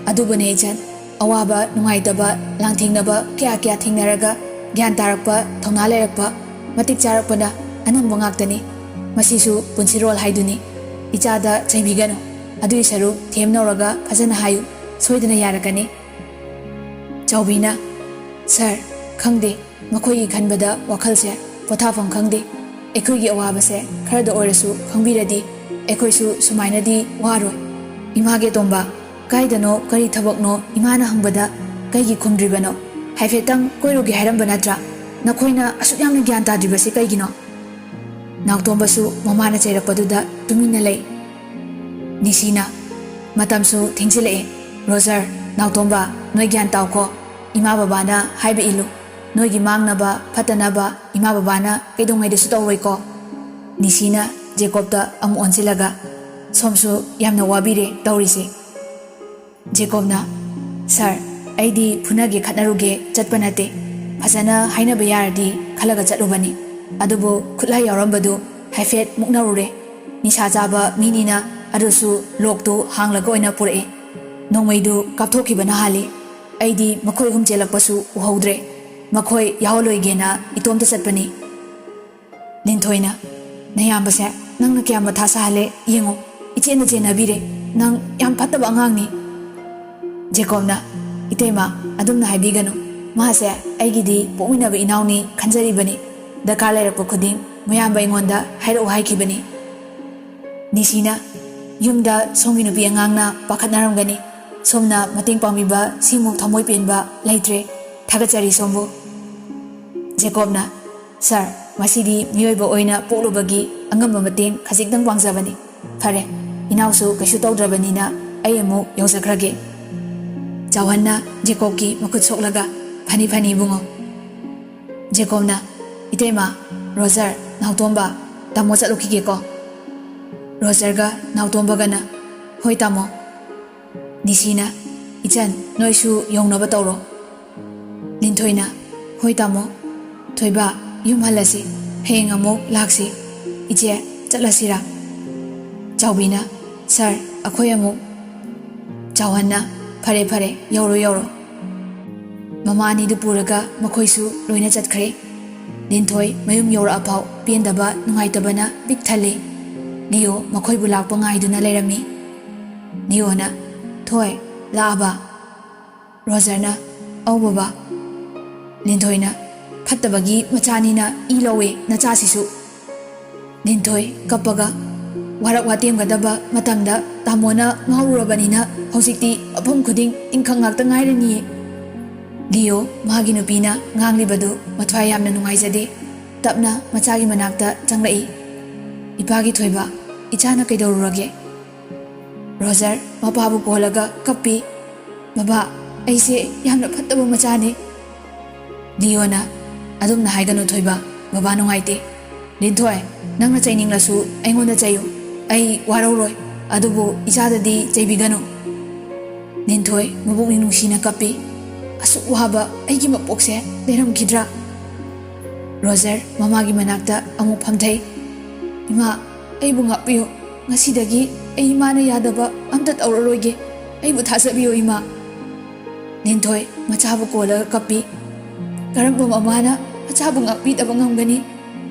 ꯑꯗꯨꯕꯨꯅꯦ ꯏꯆꯟ, ꯑꯋꯥꯕ, ꯅꯨꯡꯉꯥꯏꯇꯕ, ꯂꯥꯟꯊꯦꯡꯅꯕ ꯀꯌꯥ ꯀꯌꯥ ꯊꯦꯡꯅꯔꯒ ꯒ꯭ꯌꯥꯟ ꯇꯥꯔꯛꯄ, ꯊꯧꯅꯥ ꯂꯩꯔꯛꯄ, ꯃꯇꯤꯛ ꯆꯥꯔꯛꯄꯅ ꯑꯅꯝꯕ ꯉꯥꯛꯇꯅꯤ꯫ ꯃꯁꯤꯁꯨ ꯄꯨꯟꯁꯤꯔꯣꯜ ꯍꯥꯏꯗꯨꯅꯤ꯫ ꯏꯆꯥꯗ ꯆꯩꯕꯤꯒꯅꯨ꯫ ꯑꯗꯨꯒꯤ ꯁꯔꯨꯛ ꯊꯦꯝꯅꯧꯔꯒ ꯐꯖꯅ ꯍꯥꯏꯌꯨ꯫ ꯁꯣꯏꯗꯅ ꯌꯥꯔꯛꯀꯅꯤ꯫" ꯆꯥꯎꯕꯤꯅ, "ꯁꯥꯔ, ꯈꯪꯗꯦ, ꯃꯈꯣꯏꯒꯤ ꯈꯟꯕꯗ ꯋꯥꯈꯜꯁꯦ ꯄꯣꯊꯥꯐꯝ ꯈꯪꯗꯦ꯫ ꯑꯩꯈꯣꯏꯒꯤ ꯑꯋꯥꯕꯁꯦ ꯈꯔꯗ ꯑꯣꯏꯔꯁꯨ ꯈꯪꯕꯤꯔꯗꯤ ꯑꯩꯈꯣꯏꯁꯨ ꯁꯨꯃꯥꯏꯅꯗꯤ ꯋꯥꯔꯣꯏ꯫" "ꯏꯃꯥꯒꯤ ꯑꯇꯣꯝꯕ, ꯀꯥꯏꯗꯅꯣ, ꯀꯔꯤ ꯊꯕꯛꯅꯣ?" ꯏꯃꯥꯅ ꯍꯪꯕꯗ ꯀꯩꯒꯤ ꯈꯨꯝꯗ꯭ꯔꯤꯕꯅꯣ? "ꯍꯥꯏꯐꯦꯠꯇꯪ ꯀꯣꯏꯔꯨꯒꯦ ꯍꯥꯏꯔꯝꯕ ꯅꯠꯇ꯭ꯔꯥ? ꯅꯈꯣꯏꯅ ꯑꯁꯨꯛ ꯌꯥꯝꯅ ꯒ꯭ꯌꯥꯟ ꯇꯥꯗ꯭ꯔꯤꯕꯁꯤ ꯀꯩꯒꯤꯅꯣ?" ꯅꯥꯎꯇꯣꯝꯕꯁꯨ ꯃꯃꯥꯅ ꯆꯩꯔꯛꯄꯗꯨꯗ ꯇꯨꯃꯤꯟꯅ ꯂꯩ꯫ ꯅꯤꯁꯤꯅ, "ꯃꯇꯝꯁꯨ ꯊꯦꯡꯖꯤꯜꯂꯛꯑꯦ꯫ ꯔꯣꯖꯔ, ꯅꯥꯎꯇꯣꯝꯕ, ꯅꯣꯏ ꯒ꯭ꯌꯥꯟ ꯇꯥꯎꯀꯣ꯫ ꯏꯃꯥ ꯕꯕꯥꯅ ꯍꯥꯏꯕ ꯏꯜꯂꯨ꯫ ꯅꯣꯏꯒꯤ ꯃꯥꯡꯅꯕ, ꯐꯠꯇꯅꯕ ꯏꯃꯥ ꯕꯕꯥꯅ ꯀꯩꯗꯧꯉꯩꯗꯁꯨ ꯇꯧꯔꯣꯏꯀꯣ꯫" ꯅꯤꯁꯤꯅ ꯖꯦꯀꯣꯕꯇ ꯑꯃꯨꯛ ꯑꯣꯟꯁꯤꯜꯂꯒ, "ꯁꯣꯝꯁꯨ ꯌꯥꯝꯅ ꯋꯥꯕꯤꯔꯦ ꯇꯧꯔꯤꯁꯦ꯫" ꯖꯦꯀꯣꯕꯅ, "ꯁꯥꯔ, ꯑꯩꯗꯤ ꯐꯨꯅꯒꯦ ꯈꯠꯅꯔꯨꯒꯦ ꯆꯠꯄ ꯅꯠꯇꯦ꯫ ꯐꯖꯅ ꯍꯥꯏꯅꯕ ꯌꯥꯔꯗꯤ ꯈꯜꯂꯒ ꯆꯠꯂꯨꯕꯅꯤ꯫ ꯑꯗꯨꯕꯨ ꯈꯨꯠꯂꯥꯏ ꯌꯥꯎꯔꯝꯕꯗꯨ ꯍꯥꯏꯐꯦꯠ ꯃꯨꯛꯅꯔꯨꯔꯦ꯫ ꯅꯤꯁꯥ ꯆꯥꯕ ꯃꯤꯅꯤꯅ ꯑꯗꯨꯁꯨ ꯂꯣꯛꯇꯨ ꯍꯥꯡꯂꯒ ꯑꯣꯏꯅ ꯄꯨꯔꯛꯑꯦ꯫ ꯅꯣꯡꯃꯩꯗꯨ ꯀꯥꯞꯊꯣꯛꯈꯤꯕꯅ ꯍꯥꯜꯂꯤ꯫ ꯑꯩꯗꯤ ꯃꯈꯣꯏ ꯑꯍꯨꯝ ꯆꯦꯜꯂꯛꯄꯁꯨ ꯎꯍꯧꯗ꯭ꯔꯦ꯫ ꯃꯈꯣꯏ ꯌꯥꯍꯧꯂꯣꯏꯒꯦꯅ ꯏꯇꯣꯝꯇ ꯆꯠꯄꯅꯤ꯫ ꯂꯤꯟꯊꯣꯏꯅ, "ꯅꯌꯥꯝꯕꯁꯦ ꯅꯪꯅ ꯀꯌꯥꯝ ꯃꯊꯥ ꯁꯥꯍꯜꯂꯦ ꯌꯦꯡꯉꯣ, ꯏꯆꯦꯅ ꯆꯦꯟꯅꯕꯤꯔꯦ, ꯅꯪ ꯌꯥꯝ ꯐꯠꯇꯕ ꯑꯉꯥꯡꯅꯤ꯫" ꯖꯦꯀꯣꯕꯅ, "ꯏꯇꯩꯃ, ꯑꯗꯨꯝꯅ ꯍꯥꯏꯕꯤꯒꯅꯨ, ꯃꯥꯁꯦ ꯑꯩꯒꯤꯗꯤ ꯄꯣꯛꯃꯤꯟꯅꯕ ꯏꯅꯥꯎꯅꯤ ꯈꯟꯖꯔꯤꯕꯅꯤ, ꯗꯔꯀꯥꯔ ꯂꯩꯔꯛꯄ ꯈꯨꯗꯤꯡ ꯃꯌꯥꯝꯕ ꯑꯩꯉꯣꯟꯗ ꯍꯥꯏꯔꯛꯎ ꯍꯥꯏꯈꯤꯕꯅꯤ꯫" ꯅꯤꯁꯤꯅ, "ꯌꯨꯝꯗ ꯁꯣꯝꯒꯤ ꯅꯨꯄꯤ ꯑꯉꯥꯡꯅ ꯄꯥꯈꯠꯅꯔꯝꯒꯅꯤ, ꯁꯣꯝꯅ ꯃꯇꯦꯡ ꯄꯥꯡꯕꯤꯕ ꯁꯤꯃꯨꯛ ꯊꯃꯣꯏ ꯄꯦꯟꯕ ꯂꯩꯇ꯭ꯔꯦ, ꯊꯥꯒꯠꯆꯔꯤ ꯁꯣꯝꯕꯨ꯫" ꯖꯦꯀꯣꯕꯅ, "ꯁꯥꯔ, ꯃꯁꯤꯗꯤ ꯃꯤꯑꯣꯏꯕ ꯑꯣꯏꯅ ꯄꯣꯛꯂꯨꯕꯒꯤ ꯑꯉꯝꯕ ꯃꯇꯦꯡ ꯈꯖꯤꯛꯇꯪ ꯄꯥꯡꯖꯕꯅꯤ꯫ ꯐꯔꯦ, ꯏꯅꯥꯎꯁꯨ ꯀꯩꯁꯨ ꯇꯧꯗ꯭ꯔꯕꯅꯤꯅ ꯑꯩ ꯑꯃꯨꯛ ꯌꯧꯖꯈ꯭ꯔꯒꯦ꯫" ꯆꯥꯎꯍꯟꯅ ꯖꯦꯀꯣꯕꯀꯤ ꯃꯈꯨꯠ ꯁꯣꯛꯂꯒ, "ꯐꯅꯤ, ꯐꯅꯤ ꯏꯕꯨꯡꯉꯣ꯫" ꯖꯦꯀꯣꯕꯅ, "ꯏꯇꯩꯃ, ꯔꯣꯖꯔ, ꯅꯥꯎꯇꯣꯝꯕ, ꯇꯥꯃꯣ ꯆꯠꯂꯨꯈꯤꯒꯦꯀꯣ꯫" ꯔꯣꯖꯔꯒ ꯅꯥꯎꯇꯣꯝꯕꯒꯅ, "ꯍꯣꯏ ꯇꯥꯃꯣ꯫" ꯅꯤꯁꯤꯅ, "ꯏꯆꯟ, ꯅꯣꯏꯁꯨ ꯌꯧꯅꯕ ꯇꯧꯔꯣ꯫" ꯂꯤꯟꯊꯣꯏꯅ, "ꯍꯣꯏ ꯇꯥꯃꯣ꯫" "ꯊꯣꯏꯕ, ꯌꯨꯝ ꯍꯜꯂꯁꯤ, ꯍꯌꯦꯡ ꯑꯃꯨꯛ ꯂꯥꯛꯁꯤ꯫ ꯏꯆꯦ, ꯆꯠꯂꯁꯤꯔꯥ?" ꯆꯥꯎꯕꯤꯅ, "ꯁꯥꯔ, ꯑꯩꯈꯣꯏ ꯑꯃꯨꯛ꯫" ꯆꯥꯎꯍꯟꯅ, "ꯐꯔꯦ, ꯐꯔꯦ, ꯌꯧꯔꯣ, ꯌꯧꯔꯣ꯫" ꯃꯃꯥ ꯑꯅꯤꯗꯨ ꯄꯨꯔꯒ ꯃꯈꯣꯏꯁꯨ ꯂꯣꯏꯅ ꯆꯠꯈ꯭ꯔꯦ꯫ ꯂꯤꯟꯊꯣꯏ ꯃꯌꯨꯝ ꯌꯧꯔꯛꯑꯐꯥꯎ ꯄꯦꯟꯗꯕ, ꯅꯨꯡꯉꯥꯏꯇꯕꯅ ꯄꯤꯛ ꯊꯜꯂꯤ꯫ ꯂꯤꯌꯣ ꯃꯈꯣꯏꯕꯨ ꯂꯥꯛꯄ ꯉꯥꯏꯗꯨꯅ ꯂꯩꯔꯝꯃꯤ꯫ ꯂꯤꯌꯣꯅ, "ꯊꯣꯏ, ꯂꯥꯛꯑꯕ?" ꯔꯣꯖꯔꯅ, "ꯑꯧ ꯕꯕꯥ꯫" ꯂꯤꯟꯊꯣꯏꯅ, "ꯐꯠꯇꯕꯒꯤ ꯃꯆꯥꯅꯤꯅ ꯏ ꯂꯧꯋꯦ ꯅꯆꯥꯁꯤꯁꯨ꯫" ꯂꯤꯟꯊꯣꯏ ꯀꯞꯄꯒ, "ꯋꯥꯔꯛ ꯋꯥꯇꯦꯝꯒꯗꯕ ꯃꯇꯝꯗ ꯇꯥꯃꯣꯅ ꯉꯥꯎꯔꯨꯔꯕꯅꯤꯅ ꯍꯧꯖꯤꯛꯇꯤ ꯃꯐꯝ ꯈꯨꯗꯤꯡ ꯏꯪꯈꯪ ꯉꯥꯛꯇ ꯉꯥꯏꯔꯅꯤꯌꯦ꯫" ꯂꯤꯌꯣ ꯃꯥꯒꯤ ꯅꯨꯄꯤꯅ ꯉꯥꯡꯂꯤꯕꯗꯨ ꯃꯊ꯭ꯋꯥꯏ ꯌꯥꯝꯅ ꯅꯨꯡꯉꯥꯏꯖꯗꯦ꯫ ꯇꯞꯅ ꯃꯆꯥꯒꯤ ꯃꯅꯥꯛꯇ ꯆꯪꯂꯛꯏ꯫ "ꯏꯄꯥꯒꯤ ꯊꯣꯏꯕ, ꯏꯆꯥꯅ ꯀꯩꯗꯧꯔꯨꯔꯒꯦ?" ꯔꯣꯖꯔ ꯃꯄꯥꯕꯨ ꯀꯣꯜꯂꯒ ꯀꯞꯄꯤ꯫ "ꯕꯕꯥ, ꯑꯩꯁꯦ ꯌꯥꯝꯅ ꯐꯠꯇꯕ ꯃꯆꯥꯅꯤ꯫" ꯂꯤꯌꯣꯅ, "ꯑꯗꯨꯝꯅ ꯍꯥꯏꯒꯅꯨ ꯊꯣꯏꯕ, ꯕꯕꯥ ꯅꯨꯡꯉꯥꯏꯇꯦ꯫ ꯂꯤꯟꯊꯣꯏ, ꯅꯪꯅ ꯆꯩꯅꯤꯡꯂꯁꯨ ꯑꯩꯉꯣꯟꯗ ꯆꯩꯌꯨ, ꯑꯩ ꯋꯥꯔꯧꯔꯣꯏ, ꯑꯗꯨꯕꯨ ꯏꯆꯥꯗꯗꯤ ꯆꯩꯕꯤꯒꯅꯨ꯫" ꯂꯤꯟꯊꯣꯏ ꯃꯕꯨꯛꯅꯤꯡ ꯅꯨꯡꯁꯤꯅ ꯀꯞꯄꯤ꯫ ꯑꯁꯨꯛ ꯋꯥꯕ ꯑꯩꯒꯤ ꯃꯄꯣꯛꯁꯦ ꯂꯩꯔꯝꯈꯤꯗ꯭ꯔꯥ? ꯔꯣꯖꯔ ꯃꯃꯥꯒꯤ ꯃꯅꯥꯛꯇ ꯑꯃꯨꯛ ꯐꯝꯊꯩ꯫ "ꯏꯃꯥ, ꯑꯩꯕꯨ ꯉꯥꯛꯄꯤꯌꯨ꯫ ꯉꯁꯤꯗꯒꯤ ꯑꯩ ꯏꯃꯥꯅ ꯌꯥꯗꯕ ꯑꯝꯇ ꯇꯧꯔꯔꯣꯏꯒꯦ꯫ ꯑꯩꯕꯨ ꯊꯥꯖꯕꯤꯌꯨ, ꯏꯃꯥ꯫" ꯅꯤꯟꯊꯣꯏ ꯃꯆꯥꯕꯨ ꯀꯣꯜꯂꯒ ꯀꯞꯄꯤ꯫ ꯀꯔꯝꯕ ꯃꯃꯥꯅ ꯃꯆꯥꯕꯨ ꯉꯥꯛꯄꯤꯗꯕ ꯉꯝꯒꯅꯤ?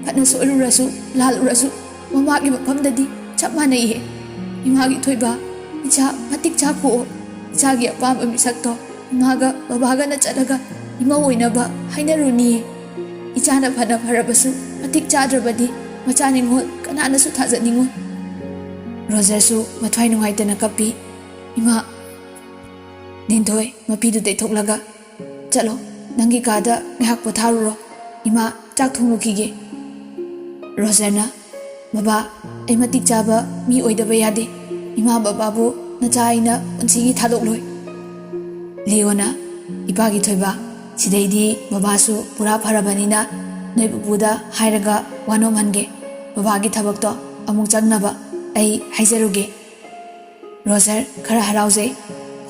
ꯐꯅ ꯁꯣꯏꯔꯨꯔꯁꯨ, ꯂꯥꯜꯂꯨꯔꯁꯨ, ꯃꯃꯥꯒꯤ ꯃꯐꯝꯗꯗꯤ ꯆꯞ ꯃꯥꯟꯅꯩꯌꯦ꯫ ꯏꯃꯥꯒꯤ ꯊꯣꯏꯕ, ꯏꯆꯥ ꯃꯇꯤꯛ ꯆꯥꯈꯣꯛꯑꯣ꯫ ꯏꯆꯥꯒꯤ ꯑꯄꯥꯝꯕ ꯃꯤꯁꯛꯇꯣ ꯏꯃꯥꯒ ꯕꯕꯥꯒꯅ ꯆꯠꯂꯒ ꯏꯃꯧ ꯑꯣꯏꯅꯕ ꯍꯥꯏꯅꯔꯨꯅꯤꯌꯦ꯫ ꯏꯆꯥꯅ ꯐꯅ ꯐꯔꯕꯁꯨ ꯃꯇꯤꯛ ꯆꯥꯗ꯭ꯔꯕꯗꯤ ꯃꯆꯥ ꯅꯤꯉꯣꯜ ꯀꯅꯥꯅꯁꯨ ꯊꯥꯖꯅꯤꯡꯉꯣꯏ꯫ ꯔꯣꯖꯔꯁꯨ ꯃꯊ꯭ꯋꯥꯏ ꯅꯨꯡꯉꯥꯏꯇꯅ ꯀꯞꯄꯤ꯫ "ꯏꯃꯥ꯫" ꯅꯤꯟꯊꯣꯏ ꯃꯄꯤꯗꯨ ꯇꯩꯊꯣꯛꯂꯒ, "ꯆꯠꯂꯣ, ꯅꯪꯒꯤ ꯀꯥꯗ ꯉꯥꯏꯍꯥꯛ ꯄꯣꯊꯥꯔꯨꯔꯣ꯫ ꯏꯃꯥ ꯆꯥꯛ ꯊꯣꯡꯂꯨꯈꯤꯒꯦ꯫" ꯔꯣꯖꯔꯅ, "ꯕꯕꯥ, ꯑꯩ ꯃꯇꯤꯛ ꯆꯥꯕ ꯃꯤ ꯑꯣꯏꯗꯕ ꯌꯥꯗꯦ꯫ ꯏꯃꯥ ꯕꯕꯥꯕꯨ ꯅꯆꯥ ꯑꯩꯅ ꯄꯨꯟꯁꯤꯒꯤ ꯊꯥꯗꯣꯛꯂꯣꯏ꯫" ꯂꯤꯌꯣꯅ, "ꯏꯄꯥꯒꯤ ꯊꯣꯏꯕ, ꯁꯤꯗꯩꯗꯤ ꯕꯕꯥꯁꯨ ꯄꯨꯔꯥ ꯐꯔꯕꯅꯤꯅ ꯅꯣꯏ ꯄꯨꯄꯨꯗ ꯍꯥꯏꯔꯒ ꯋꯥꯅꯣꯝꯍꯟꯒꯦ꯫ ꯕꯕꯥꯒꯤ ꯊꯕꯛꯇꯣ ꯑꯃꯨꯛ ꯆꯪꯅꯕ ꯑꯩ ꯍꯥꯏꯖꯔꯨꯒꯦ꯫" ꯔꯣꯖꯔ ꯈꯔ ꯍꯔꯥꯎꯖꯩ꯫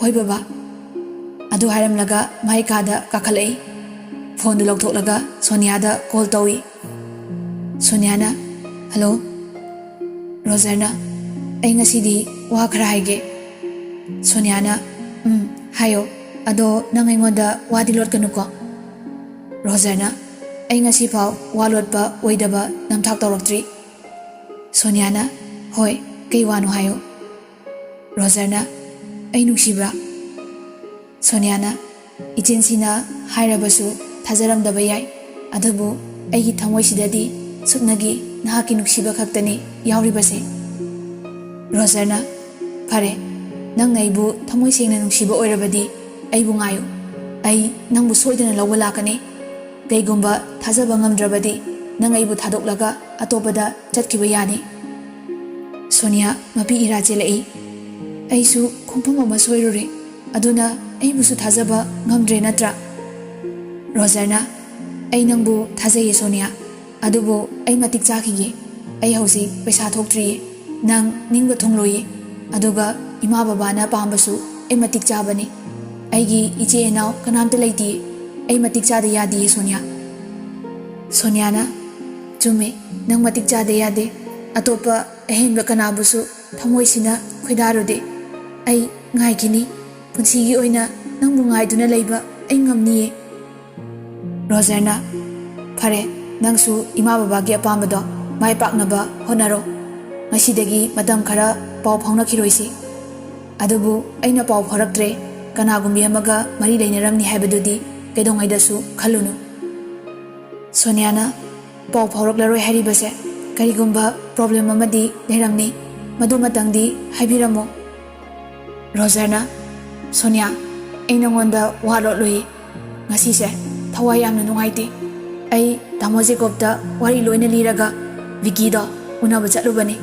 "ꯍꯣꯏ ꯕꯕꯥ꯫" ꯑꯗꯨ ꯍꯥꯏꯔꯝꯂꯒ ꯃꯥꯏ ꯀꯥꯗ ꯀꯥꯈꯠꯂꯛꯏ꯫ ꯐꯣꯟꯗꯨ ꯂꯧꯊꯣꯛꯂꯒ ꯁꯣꯅꯤꯌꯥꯗ ꯀꯣꯜ ꯇꯧꯏ꯫ ꯁꯣꯅꯤꯌꯥꯅ, "ꯍꯜꯂꯣ꯫" ꯔꯣꯖꯔꯅ, "ꯑꯩ ꯉꯁꯤꯗꯤ ꯋꯥ ꯈꯔ ꯍꯥꯏꯒꯦ꯫" ꯁꯣꯅꯤꯌꯥꯅ, "ꯎꯝ, ꯍꯥꯏꯌꯣ꯫ ꯑꯗꯣ ꯅꯪ ꯑꯩꯉꯣꯟꯗ ꯋꯥꯗꯤ ꯂꯣꯠꯀꯅꯨꯀꯣ꯫" ꯔꯣꯖꯔꯅ, "ꯑꯩ ꯉꯁꯤꯐꯥꯎ ꯋꯥ ꯂꯣꯠꯄ ꯑꯣꯏꯗꯕ ꯅꯝꯊꯥꯛ ꯇꯧꯔꯛꯇ꯭ꯔꯤ꯫" ꯁꯣꯅꯤꯌꯥꯅ, "ꯍꯣꯏ, ꯀꯩ ꯋꯥꯅꯣ ꯍꯥꯏꯌꯨ꯫" ꯔꯣꯖꯔꯅ, "ꯑꯩ ꯅꯨꯡꯁꯤꯕ꯭ꯔꯥ?" ꯁꯣꯅꯤꯌꯥꯅ, "ꯏꯆꯤꯟꯁꯤꯅ ꯍꯥꯏꯔꯕꯁꯨ ꯊꯥꯖꯔꯝꯗꯕ ꯌꯥꯏ, ꯑꯗꯨꯕꯨ ꯑꯩꯒꯤ ꯊꯃꯣꯏꯁꯤꯗꯗꯤ ꯁꯨꯞꯅꯒꯤ ꯅꯍꯥꯛꯀꯤ ꯅꯨꯡꯁꯤꯕ ꯈꯛꯇꯅꯤ ꯌꯥꯎꯔꯤꯕꯁꯦ꯫" ꯔꯣꯖꯔꯅ, "ꯐꯔꯦ, ꯅꯪꯅ ꯑꯩꯕꯨ ꯊꯃꯣꯏ ꯁꯦꯡꯅ ꯅꯨꯡꯁꯤꯕ ꯑꯣꯏꯔꯕꯗꯤ ꯑꯩꯕꯨ ꯉꯥꯏꯌꯨ꯫ ꯑꯩ ꯅꯪꯕꯨ ꯁꯣꯏꯗꯅ ꯂꯧꯕ ꯂꯥꯛꯀꯅꯤ꯫ ꯀꯩꯒꯨꯝꯕ ꯊꯥꯖꯕ ꯉꯝꯗ꯭ꯔꯕꯗꯤ ꯅꯪ ꯑꯩꯕꯨ ꯊꯥꯗꯣꯛꯂꯒ ꯑꯇꯣꯞꯄꯗ ꯆꯠꯈꯤꯕ ꯌꯥꯅꯤ꯫" ꯁꯣꯅꯤꯌꯥ ꯃꯄꯤ ꯏꯔꯥ ꯆꯦꯜꯂꯛꯏ꯫ "ꯑꯩꯁꯨ ꯈꯣꯡꯐꯝ ꯑꯃ ꯁꯣꯏꯔꯨꯔꯦ, ꯑꯗꯨꯅ ꯑꯩꯕꯨꯁꯨ ꯊꯥꯖꯕ ꯉꯝꯗ꯭ꯔꯦ ꯅꯠꯇ꯭ꯔꯥ?" ꯔꯣꯖꯔꯅ, "ꯑꯩ ꯅꯪꯕꯨ ꯊꯥꯖꯩꯌꯦ ꯁꯣꯅꯤꯌꯥ, ꯑꯗꯨꯕꯨ ꯑꯩ ꯃꯇꯤꯛ ꯆꯥꯈꯤꯒꯦ꯫ ꯑꯩ ꯍꯧꯖꯤꯛ ꯄꯩꯁꯥ ꯊꯣꯛꯇ꯭ꯔꯤꯌꯦ, ꯅꯪ ꯅꯤꯡꯕ ꯊꯨꯡꯂꯣꯏꯌꯦ꯫ ꯑꯗꯨꯒ ꯏꯃꯥ ꯕꯕꯥꯅ ꯄꯥꯝꯕꯁꯨ ꯑꯩ ꯃꯇꯤꯛ ꯆꯥꯕꯅꯤ꯫" "ꯑꯩꯒꯤ ꯏꯆꯦ ꯏꯅꯥꯎ ꯀꯅꯥꯝꯇ ꯂꯩꯇꯤꯌꯦ꯫ ꯑꯩ ꯃꯇꯤꯛ ꯆꯥꯗ ꯌꯥꯗꯤꯌꯦ, ꯁꯣꯅꯤꯌꯥ꯫" ꯁꯣꯅꯤꯌꯥꯅ, "ꯆꯨꯝꯃꯦ, ꯅꯪ ꯃꯇꯤꯛ ꯆꯥꯗ ꯌꯥꯗꯦ꯫ ꯑꯇꯣꯞꯄ ꯑꯍꯦꯟꯕ ꯀꯅꯥꯕꯨꯁꯨ ꯊꯃꯣꯏꯁꯤꯅ ꯈꯣꯏꯗꯥꯔꯨꯗꯦ꯫ ꯑꯩ ꯉꯥꯏꯈꯤꯅꯤ꯫ ꯄꯨꯟꯁꯤꯒꯤ ꯑꯣꯏꯅ ꯅꯪꯕꯨ ꯉꯥꯏꯗꯨꯅ ꯂꯩꯕ ꯑꯩ ꯉꯝꯅꯤꯌꯦ꯫" ꯔꯣꯖꯔꯅ, "ꯐꯔꯦ, ꯅꯪꯁꯨ ꯏꯃꯥ ꯕꯕꯥꯒꯤ ꯑꯄꯥꯝꯕꯗꯣ ꯃꯥꯏ ꯄꯥꯛꯅꯕ ꯍꯣꯠꯅꯔꯣ꯫ ꯉꯁꯤꯗꯒꯤ ꯃꯇꯝ ꯈꯔ ꯄꯥꯎ ꯐꯥꯎꯅꯈꯤꯔꯣꯏꯁꯤ꯫ ꯑꯗꯨꯕꯨ ꯑꯩꯅ ꯄꯥꯎ ꯐꯥꯎꯔꯛꯇ꯭ꯔꯦ, ꯀꯅꯥꯒꯨꯝꯕꯤ ꯑꯃꯒ ꯃꯔꯤ ꯂꯩꯅꯔꯝꯅꯤ ꯍꯥꯏꯕꯗꯨꯗꯤ ꯀꯩꯗꯧꯉꯩꯗꯁꯨ ꯈꯜꯂꯨꯅꯨ꯫" ꯁꯣꯅꯤꯌꯥꯅ, "ꯄꯥꯎ ꯐꯥꯎꯔꯛꯂꯔꯣꯏ ꯍꯥꯏꯔꯤꯕꯁꯦ ꯀꯔꯤꯒꯨꯝꯕ ꯄ꯭ꯔꯣꯕ꯭ꯂꯦꯝ ꯑꯃꯗꯤ ꯂꯩꯔꯝꯅꯤ, ꯃꯗꯨꯃꯇꯪꯗꯤ ꯍꯥꯏꯕꯤꯔꯝꯃꯨ꯫" ꯔꯣꯖꯔꯅ, "ꯁꯣꯅꯤꯌꯥ, ꯑꯩ ꯅꯉꯣꯟꯗ ꯋꯥ ꯂꯣꯠꯂꯨꯏ꯫ ꯉꯁꯤꯁꯦ ꯊꯋꯥꯏ ꯌꯥꯝꯅ ꯅꯨꯡꯉꯥꯏꯇꯦ꯫ ꯑꯩ ꯇꯥꯃꯣ ꯖꯦꯀꯣꯕꯇ ꯋꯥꯔꯤ ꯂꯣꯏꯅ ꯂꯤꯔꯒ ꯚꯤꯀꯤꯗꯣ ꯎꯅꯕ ꯆꯠꯂꯨꯕꯅꯤ꯫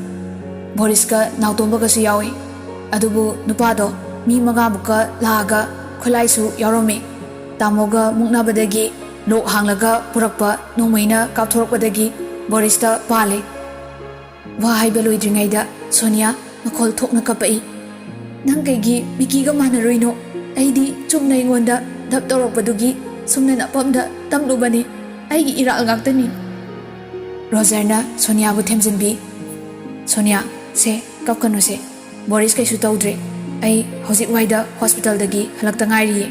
ꯕꯣꯔꯤꯁꯀ ꯅꯥꯎꯇꯣꯝꯕꯒꯁꯨ ꯌꯥꯎꯏ꯫ ꯑꯗꯨꯕꯨ ꯅꯨꯄꯥꯗꯣ ꯃꯤ ꯃꯉꯥꯃꯨꯛꯀ ꯂꯥꯛꯑꯒ ꯈꯨꯠꯂꯥꯏꯁꯨ ꯌꯥꯎꯔꯝꯃꯤ꯫ ꯇꯥꯃꯣꯒ ꯃꯨꯛꯅꯕꯗꯒꯤ ꯂꯣꯛ ꯍꯥꯡꯂꯒ ꯄꯨꯔꯛꯄ ꯅꯣꯡꯃꯩꯅ ꯀꯥꯞꯊꯣꯔꯛꯄꯗꯒꯤ ꯕꯣꯔꯤꯁꯇ ꯄꯥꯜꯂꯦ꯫" ꯋꯥ ꯍꯥꯏꯕ ꯂꯣꯏꯗ꯭ꯔꯤꯉꯩꯗ ꯁꯣꯅꯤꯌꯥ ꯃꯈꯣꯜ ꯊꯣꯛꯅ ꯀꯞꯄꯛꯏ꯫ "ꯅꯪ ꯀꯩꯒꯤ ꯚꯤꯀꯤꯒ ꯃꯥꯟꯅꯔꯨꯏꯅꯣ? ꯑꯩꯗꯤ ꯆꯨꯝꯅ ꯑꯩꯉꯣꯟꯗ ꯙꯞ ꯇꯧꯔꯛꯄꯗꯨꯒꯤ ꯁꯨꯝꯅ ꯅꯄꯝꯗ ꯇꯝꯂꯨꯕꯅꯤ꯫ ꯑꯩꯒꯤ ꯏꯔꯥꯜ ꯉꯥꯛꯇꯅꯤ꯫" ꯔꯣꯖꯔꯅ ꯁꯣꯅꯤꯌꯥꯕꯨ ꯊꯦꯝꯖꯤꯟꯕꯤ꯫ "ꯁꯣꯅꯤꯌꯥ, ꯁꯦ, ꯀꯞꯀꯅꯨꯁꯦ꯫ ꯕꯣꯔꯤꯁ ꯀꯩꯁꯨ ꯇꯧꯗ꯭ꯔꯦ꯫ ꯑꯩ ꯍꯧꯖꯤꯛ ꯋꯥꯏꯗ ꯍꯣꯁꯄꯤꯇꯥꯜꯗꯒꯤ ꯍꯜꯂꯛꯇ ꯉꯥꯏꯔꯤꯌꯦ꯫"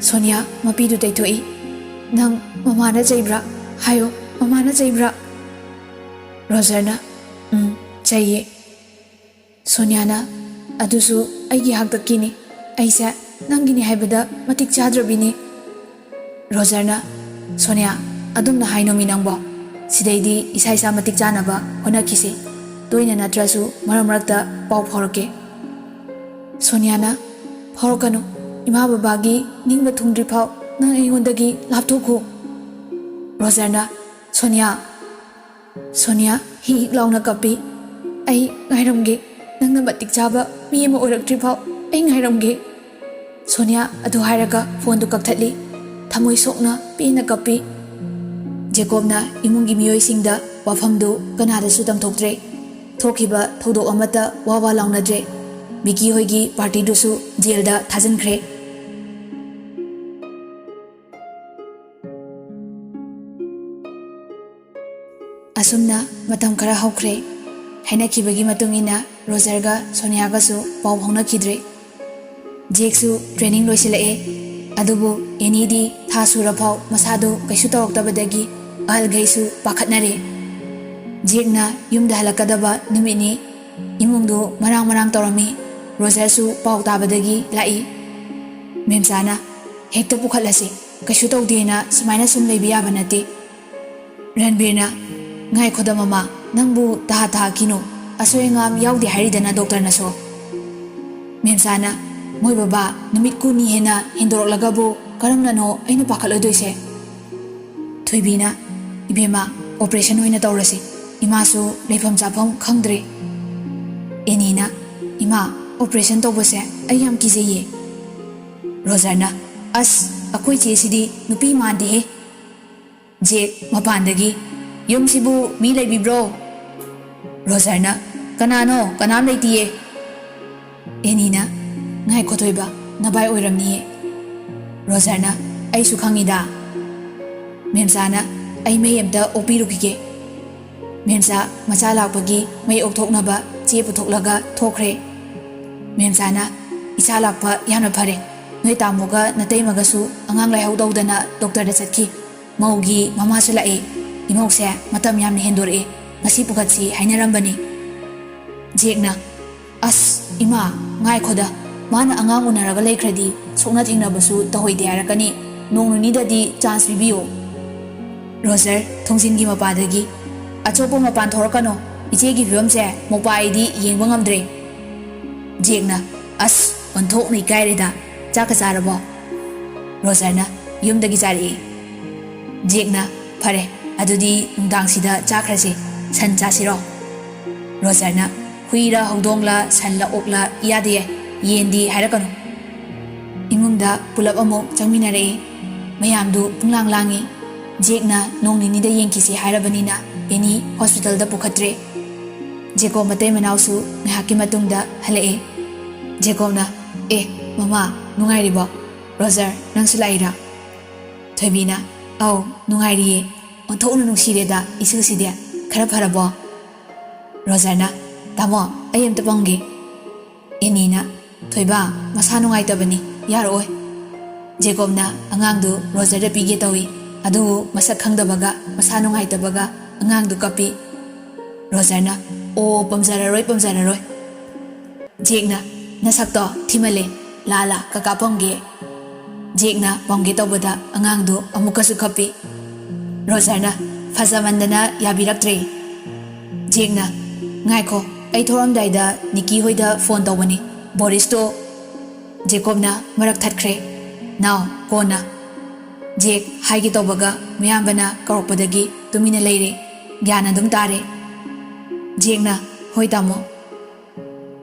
ꯁꯣꯅꯤꯌꯥ ꯃꯄꯤꯗꯨ ꯇꯩꯊꯣꯛꯏ꯫ "ꯅꯪ ꯃꯃꯥꯅ ꯆꯩꯕ꯭ꯔꯥ? ꯍꯥꯏꯌꯣ, ꯃꯃꯥꯅ ꯆꯩꯕ꯭ꯔꯥ?" ꯔꯣꯖꯔꯅ, "ꯎꯝ, ꯆꯩꯌꯦ꯫" ꯁꯣꯅꯤꯌꯥꯅ, "ꯑꯗꯨꯁꯨ ꯑꯩꯒꯤ ꯍꯥꯛꯇꯛꯀꯤꯅꯤ꯫ ꯑꯩꯁꯦ ꯅꯪꯒꯤꯅꯤ ꯍꯥꯏꯕꯗ ꯃꯇꯤꯛ ꯆꯥꯗ꯭ꯔꯕꯤꯅꯤ꯫" ꯔꯣꯖꯔꯅ, "ꯁꯣꯅꯤꯌꯥ, ꯑꯗꯨꯝꯅ ꯍꯥꯏꯅꯣꯃꯤ ꯅꯪꯕꯣ꯫ ꯁꯤꯗꯩꯗꯤ ꯏꯁꯥ ꯏꯁꯥ ꯃꯇꯤꯛ ꯆꯥꯅꯕ ꯍꯣꯠꯅꯈꯤꯁꯤ꯫ ꯇꯣꯏꯅ ꯅꯠꯇ꯭ꯔꯁꯨ ꯃꯔꯛ ꯃꯔꯛꯇ ꯄꯥꯎ ꯐꯥꯎꯔꯛꯀꯦ꯫" ꯁꯣꯅꯤꯌꯥꯅ, "ꯐꯥꯎꯔꯛꯀꯅꯨ꯫ ꯏꯃꯥ ꯕꯕꯥꯒꯤ ꯅꯤꯡꯕ ꯊꯨꯡꯗ꯭ꯔꯤꯐꯥꯎ ꯅꯪ ꯑꯩꯉꯣꯟꯗꯒꯤ ꯂꯥꯞꯊꯣꯛꯈꯣ꯫" ꯔꯣꯖꯔꯅ, "ꯁꯣꯅꯤꯌꯥ꯫" ꯁꯣꯅꯤꯌꯥ ꯍꯤꯛ ꯍꯤꯛ ꯂꯥꯎꯅ ꯀꯞꯄꯤ꯫ "ꯑꯩ ꯉꯥꯏꯔꯝꯒꯦ꯫ ꯅꯪꯅ ꯃꯇꯤꯛ ꯆꯥꯕ ꯃꯤ ꯑꯃ ꯑꯣꯏꯔꯛꯇ꯭ꯔꯤꯐꯥꯎ ꯑꯩ ꯉꯥꯏꯔꯝꯒꯦ꯫" ꯁꯣꯅꯤꯌꯥ ꯑꯗꯨ ꯍꯥꯏꯔꯒ ꯐꯣꯟꯗꯨ ꯀꯛꯊꯠꯂꯤ꯫ ꯊꯃꯣꯏ ꯁꯣꯛꯅ ꯄꯦꯟꯅ ꯀꯞꯄꯤ꯫ ꯖꯦꯀꯣꯕꯅ ꯏꯃꯨꯡꯒꯤ ꯃꯤꯑꯣꯏꯁꯤꯡꯗ ꯋꯥꯐꯝꯗꯨ ꯀꯅꯥꯗꯁꯨ ꯇꯝꯊꯣꯛꯇ꯭ꯔꯦ꯫ ꯊꯣꯛꯈꯤꯕ ꯊꯧꯗꯣꯛ ꯑꯃꯠꯇ ꯋꯥ ꯋꯥ ꯂꯥꯎꯅꯗ꯭ꯔꯦ꯫ ꯚꯤꯀꯤ ꯍꯣꯏꯒꯤ ꯄꯥꯔꯇꯤꯗꯨꯁꯨ ꯖꯦꯜꯗ ꯊꯥꯖꯤꯟꯈ꯭ꯔꯦ꯫ ꯑꯁꯨꯝꯅ ꯃꯇꯝ ꯈꯔ ꯍꯧꯈ꯭ꯔꯦ꯫ ꯍꯥꯏꯅꯈꯤꯕꯒꯤ ꯃꯇꯨꯡ ꯏꯟꯅ ꯔꯣꯖꯔꯒ ꯁꯣꯅꯤꯌꯥꯒꯁꯨ ꯄꯥꯎ ꯐꯥꯎꯅꯈꯤꯗ꯭ꯔꯦ꯫ ꯖꯦꯛꯁꯨ ꯇ꯭ꯔꯦꯅꯤꯡ ꯂꯣꯏꯁꯤꯜꯂꯛꯑꯦ꯫ ꯑꯗꯨꯕꯨ ꯑꯦꯅꯤꯗꯤ ꯊꯥ ꯁꯨꯔꯐꯥꯎ ꯃꯁꯥꯗꯨ ꯀꯩꯁꯨ ꯇꯧꯔꯛꯇꯕꯗꯒꯤ ꯑꯍꯜꯈꯩꯁꯨ ꯄꯥꯈꯠꯅꯔꯦ꯫ ꯖꯦꯛꯅ ꯌꯨꯝꯗ ꯍꯜꯂꯛꯀꯗꯕ ꯅꯨꯃꯤꯠꯅꯤ꯫ ꯏꯃꯨꯡꯗꯨ ꯃꯔꯥꯡ ꯃꯔꯥꯡ ꯇꯧꯔꯝꯃꯤ꯫ ꯔꯣꯖꯔꯁꯨ ꯄꯥꯎ ꯇꯥꯕꯗꯒꯤ ꯂꯥꯛꯏ꯫ "ꯃꯦꯝꯆꯥꯅ ꯍꯦꯛꯇ ꯄꯨꯈꯠꯂꯁꯤ, ꯀꯩꯁꯨ ꯇꯧꯗꯦꯅ ꯁꯨꯃꯥꯏꯅ ꯁꯨꯝ ꯂꯩꯕ ꯌꯥꯕ ꯅꯠꯇꯦ꯫" ꯔꯟꯕꯤꯔꯅ, "ꯉꯥꯏꯈꯣꯗ ꯃꯃꯥ, ꯅꯪꯕꯨ ꯇꯍꯥ ꯇꯍꯥ ꯀꯤꯅꯣ, ꯑꯁꯣꯏ ꯑꯉꯥꯝ ꯌꯥꯎꯗꯦ ꯍꯥꯏꯔꯤꯗꯅ ꯗꯣꯛꯇꯔꯅꯁꯨ꯫" ꯃꯦꯝꯆꯥꯅ, "ꯃꯣꯏ ꯕꯕꯥ ꯅꯨꯃꯤꯠ ꯀꯨꯟꯅꯤ ꯍꯦꯟꯅ ꯍꯦꯟꯗꯣꯔꯛꯂꯒꯕꯨ ꯀꯔꯝꯅꯅꯣ ꯑꯩꯅ ꯄꯥꯈꯠꯂꯣꯏꯗꯣꯏꯁꯦ?" ꯊꯣꯏꯕꯤꯅ, "ꯏꯕꯦꯝꯃ, ꯑꯣꯄꯔꯦꯁꯟ ꯑꯣꯏꯅ ꯇꯧꯔꯁꯤ, ꯏꯃꯥꯁꯨ ꯂꯩꯐꯝ ꯆꯥꯐꯝ ꯈꯪꯗ꯭ꯔꯦ꯫" ꯑꯦꯅꯤꯅ, "ꯏꯃꯥ, ꯑꯣꯄꯔꯦꯁꯟ ꯇꯧꯕꯁꯦ ꯑꯩ ꯌꯥꯝ ꯀꯤꯖꯩꯌꯦ꯫" ꯔꯣꯖꯔꯅ, "ꯑꯁ, ꯑꯩꯈꯣꯏ ꯆꯦꯁꯤꯗꯤ ꯅꯨꯄꯤ ꯃꯥꯟꯗꯦꯍꯦ꯫" ꯖꯦꯛ ꯃꯄꯥꯟꯗꯒꯤ, "ꯌꯨꯝꯁꯤꯕꯨ ꯃꯤ ꯂꯩꯕꯤꯕ꯭ꯔꯣ?" ꯔꯣꯖꯔꯅ, "ꯀꯅꯥꯅꯣ? ꯀꯅꯥꯝ ꯂꯩꯇꯤꯌꯦ꯫" ꯑꯦꯅꯤꯅ, "ꯉꯥꯏꯈꯣ ꯊꯣꯏꯕ, ꯅꯚꯥꯏ ꯑꯣꯏꯔꯝꯅꯤꯌꯦ꯫" ꯔꯣꯖꯔꯅ, "ꯑꯩꯁꯨ ꯈꯪꯉꯤꯗ꯫" ꯃꯦꯝꯆꯥꯅ, "ꯑꯩ ꯃꯩ ꯑꯝꯇ ꯑꯣꯛꯄꯤꯔꯨꯈꯤꯒꯦ꯫" ꯃꯦꯝꯆꯥ ꯃꯆꯥ ꯂꯥꯛꯄꯒꯤ ꯃꯩ ꯑꯣꯛꯊꯣꯛꯅꯕ ꯆꯦ ꯄꯨꯊꯣꯛꯂꯒ ꯊꯣꯛꯈ꯭ꯔꯦ꯫ ꯃꯦꯝꯆꯥꯅ, "ꯏꯆꯥ ꯂꯥꯛꯄ ꯌꯥꯝꯅ ꯐꯔꯦ꯫ ꯅꯣꯏ ꯇꯥꯃꯣꯒ ꯅꯇꯩꯃꯒꯁꯨ ꯑꯉꯥꯡ ꯂꯥꯏꯍꯧ ꯇꯧꯗꯅ ꯗꯣꯛꯇꯔꯗ ꯆꯠꯈꯤ꯫ ꯃꯧꯒꯤ ꯃꯃꯥꯁꯨ ꯂꯥꯛꯑꯦ꯫ ꯏꯃꯧꯁꯦ ꯃꯇꯝ ꯌꯥꯝꯅ ꯍꯦꯟꯗꯣꯔꯛꯑꯦ꯫ ꯉꯁꯤ ꯄꯨꯈꯠꯁꯤ ꯍꯥꯏꯅꯔꯝꯕꯅꯤ꯫" ꯖꯦꯛꯅ, "ꯑꯁ, ꯏꯃꯥ, ꯉꯥꯏꯈꯣꯗ꯫ ꯃꯥꯅ ꯑꯉꯥꯡ ꯎꯅꯔꯒ ꯂꯩꯈ꯭ꯔꯗꯤ ꯁꯣꯛꯅ ꯊꯦꯡꯅꯕꯁꯨ ꯇꯧꯍꯩꯗꯦ ꯍꯥꯏꯔꯛꯀꯅꯤ꯫ ꯅꯣꯡ ꯅꯤꯅꯤꯗꯗꯤ ꯆꯥꯟꯁ ꯄꯤꯕꯤꯌꯨ꯫" ꯔꯣꯖꯔ ꯊꯣꯡꯖꯤꯟꯒꯤ ꯃꯄꯥꯗꯒꯤ, "ꯑꯆꯣꯞꯄ ꯃꯄꯥꯟ ꯊꯣꯔꯛꯀꯅꯣ꯫ ꯏꯆꯦꯒꯤ ꯐꯤꯕꯝꯁꯦ ꯃꯧꯄꯥ ꯑꯩꯗꯤ ꯌꯦꯡꯕ ꯉꯝꯗ꯭ꯔꯦ꯫" ꯖꯦꯛꯅ, "ꯑꯁ, ꯑꯣꯟꯊꯣꯛꯅ ꯏꯀꯥꯏꯔꯦꯗ꯫ ꯆꯥꯛꯀ ꯆꯥꯔꯕꯣ?" ꯔꯣꯖꯔꯅ, "ꯌꯨꯝꯗꯒꯤ ꯆꯥꯔꯛꯑꯦ꯫" ꯖꯦꯛꯅ, "ꯐꯔꯦ, ꯑꯗꯨꯗꯤ ꯅꯨꯡꯗꯥꯡꯁꯤꯗ ꯆꯥꯈ꯭ꯔꯁꯦ꯫ ꯁꯟ ꯆꯥꯁꯤꯔꯣ?" ꯔꯣꯖꯔꯅ, "ꯍꯨꯏꯔ ꯍꯧꯗꯣꯡꯂ ꯁꯟꯂ ꯑꯣꯛꯂ ꯏꯌꯥꯗ ꯌꯥꯏ, ꯌꯦꯟꯗꯤ ꯍꯥꯏꯔꯛꯀꯅꯨ꯫" ꯏꯃꯨꯡꯗ ꯄꯨꯂꯞ ꯑꯃꯨꯛ ꯆꯪꯃꯤꯟꯅꯔꯛꯑꯦ꯫ ꯃꯌꯥꯝꯗꯨ ꯄꯨꯡꯂꯥꯡ ꯂꯥꯡꯉꯤ꯫ ꯖꯦꯛꯅ ꯅꯣꯡ ꯅꯤꯅꯤꯗ ꯌꯦꯡꯈꯤꯁꯤ ꯍꯥꯏꯔꯕꯅꯤꯅ ꯑꯦꯅꯤ ꯍꯣꯁꯄꯤꯇꯥꯜꯗ ꯄꯨꯈꯠꯇ꯭ꯔꯦ꯫ ꯖꯦꯀꯣꯕ ꯃꯇꯩ ꯃꯅꯥꯎꯁꯨ ꯉꯥꯏꯍꯥꯛꯀꯤ ꯃꯇꯨꯡꯗ ꯍꯜꯂꯛꯑꯦ꯫ ꯖꯦꯀꯣꯕꯅ, "ꯑꯦ, ꯃꯃꯥ, ꯅꯨꯡꯉꯥꯏꯔꯤꯕꯣ? ꯔꯣꯖꯔ, ꯅꯪꯁꯨ ꯂꯥꯛꯏꯔꯥ?" ꯊꯣꯏꯕꯤꯅ, "ꯑꯧ, ꯅꯨꯡꯉꯥꯏꯔꯤꯌꯦ꯫ ꯑꯣꯟꯊꯣꯛꯅ ꯅꯨꯡꯁꯤꯔꯦꯗ ꯏꯁꯨꯁꯤꯗꯤ꯫ ꯈꯔ ꯐꯔꯕꯣ? ꯔꯣꯖꯔꯅ, "ꯇꯥꯃꯣ, ꯑꯩ ꯑꯝꯇ ꯄꯝꯒꯦ꯫" ꯑꯦꯅꯤꯅ, "ꯊꯣꯏꯕ, ꯃꯁꯥ ꯅꯨꯡꯉꯥꯏꯇꯕꯅꯤ, ꯌꯥꯔꯛꯑꯣꯏ꯫" ꯖꯦꯀꯣꯕꯅ ꯑꯉꯥꯡꯗꯨ ꯔꯣꯖꯔꯗ ꯄꯤꯒꯦ ꯇꯧꯏ, ꯑꯗꯨꯕꯨ ꯃꯁꯛ ꯈꯪꯗꯕꯒ ꯃꯁꯥ ꯅꯨꯡꯉꯥꯏꯇꯕꯒ ꯑꯉꯥꯡꯗꯨ ꯀꯞꯄꯤ꯫ ꯔꯣꯖꯔꯅ, "ꯑꯣ, ꯄꯝꯖꯔꯔꯣꯏ, ꯄꯝꯖꯔꯔꯣꯏ꯫" ꯖꯦꯛꯅ, "ꯅꯁꯛꯇꯣ ꯊꯤꯃꯜꯂꯦ, ꯂꯥꯛꯑ ꯂꯥꯛꯑ ꯀꯀꯥ ꯄꯝꯒꯦ꯫" ꯖꯦꯛꯅ ꯄꯝꯒꯦ ꯇꯧꯕꯗ ꯑꯉꯥꯡꯗꯨ ꯑꯃꯨꯛꯀꯁꯨ ꯀꯞꯄꯤ꯫ ꯔꯣꯖꯔꯅ ꯐꯖꯃꯟꯗꯅ ꯌꯥꯕꯤꯔꯛꯇ꯭ꯔꯦ꯫ ꯖꯦꯛꯅ, "ꯉꯥꯏꯈꯣ, ꯑꯩ ꯊꯣꯛꯂꯝꯗꯥꯏꯗ ꯅꯤꯀꯤ ꯍꯣꯏꯗ ꯐꯣꯟ ꯇꯧꯕꯅꯤ, ꯕꯣꯔꯤꯁꯇꯣ꯫" ꯖꯦꯀꯣꯕꯅ ꯃꯔꯛ ꯊꯠꯈ꯭ꯔꯦ꯫ "ꯅꯥꯎ, ꯀꯣꯟꯅ꯫" ꯖꯦꯛ ꯍꯥꯏꯒꯦ ꯇꯧꯕꯒ ꯃꯌꯥꯝꯕꯅ ꯀꯧꯔꯛꯄꯗꯒꯤ ꯇꯨꯃꯤꯟꯅ ꯂꯩꯔꯦ꯫ ꯒ꯭ꯌꯥꯟ ꯑꯗꯨꯝ ꯇꯥꯔꯦ꯫ ꯖꯦꯛꯅ, "ꯍꯣꯏ ꯇꯥꯃꯣ꯫"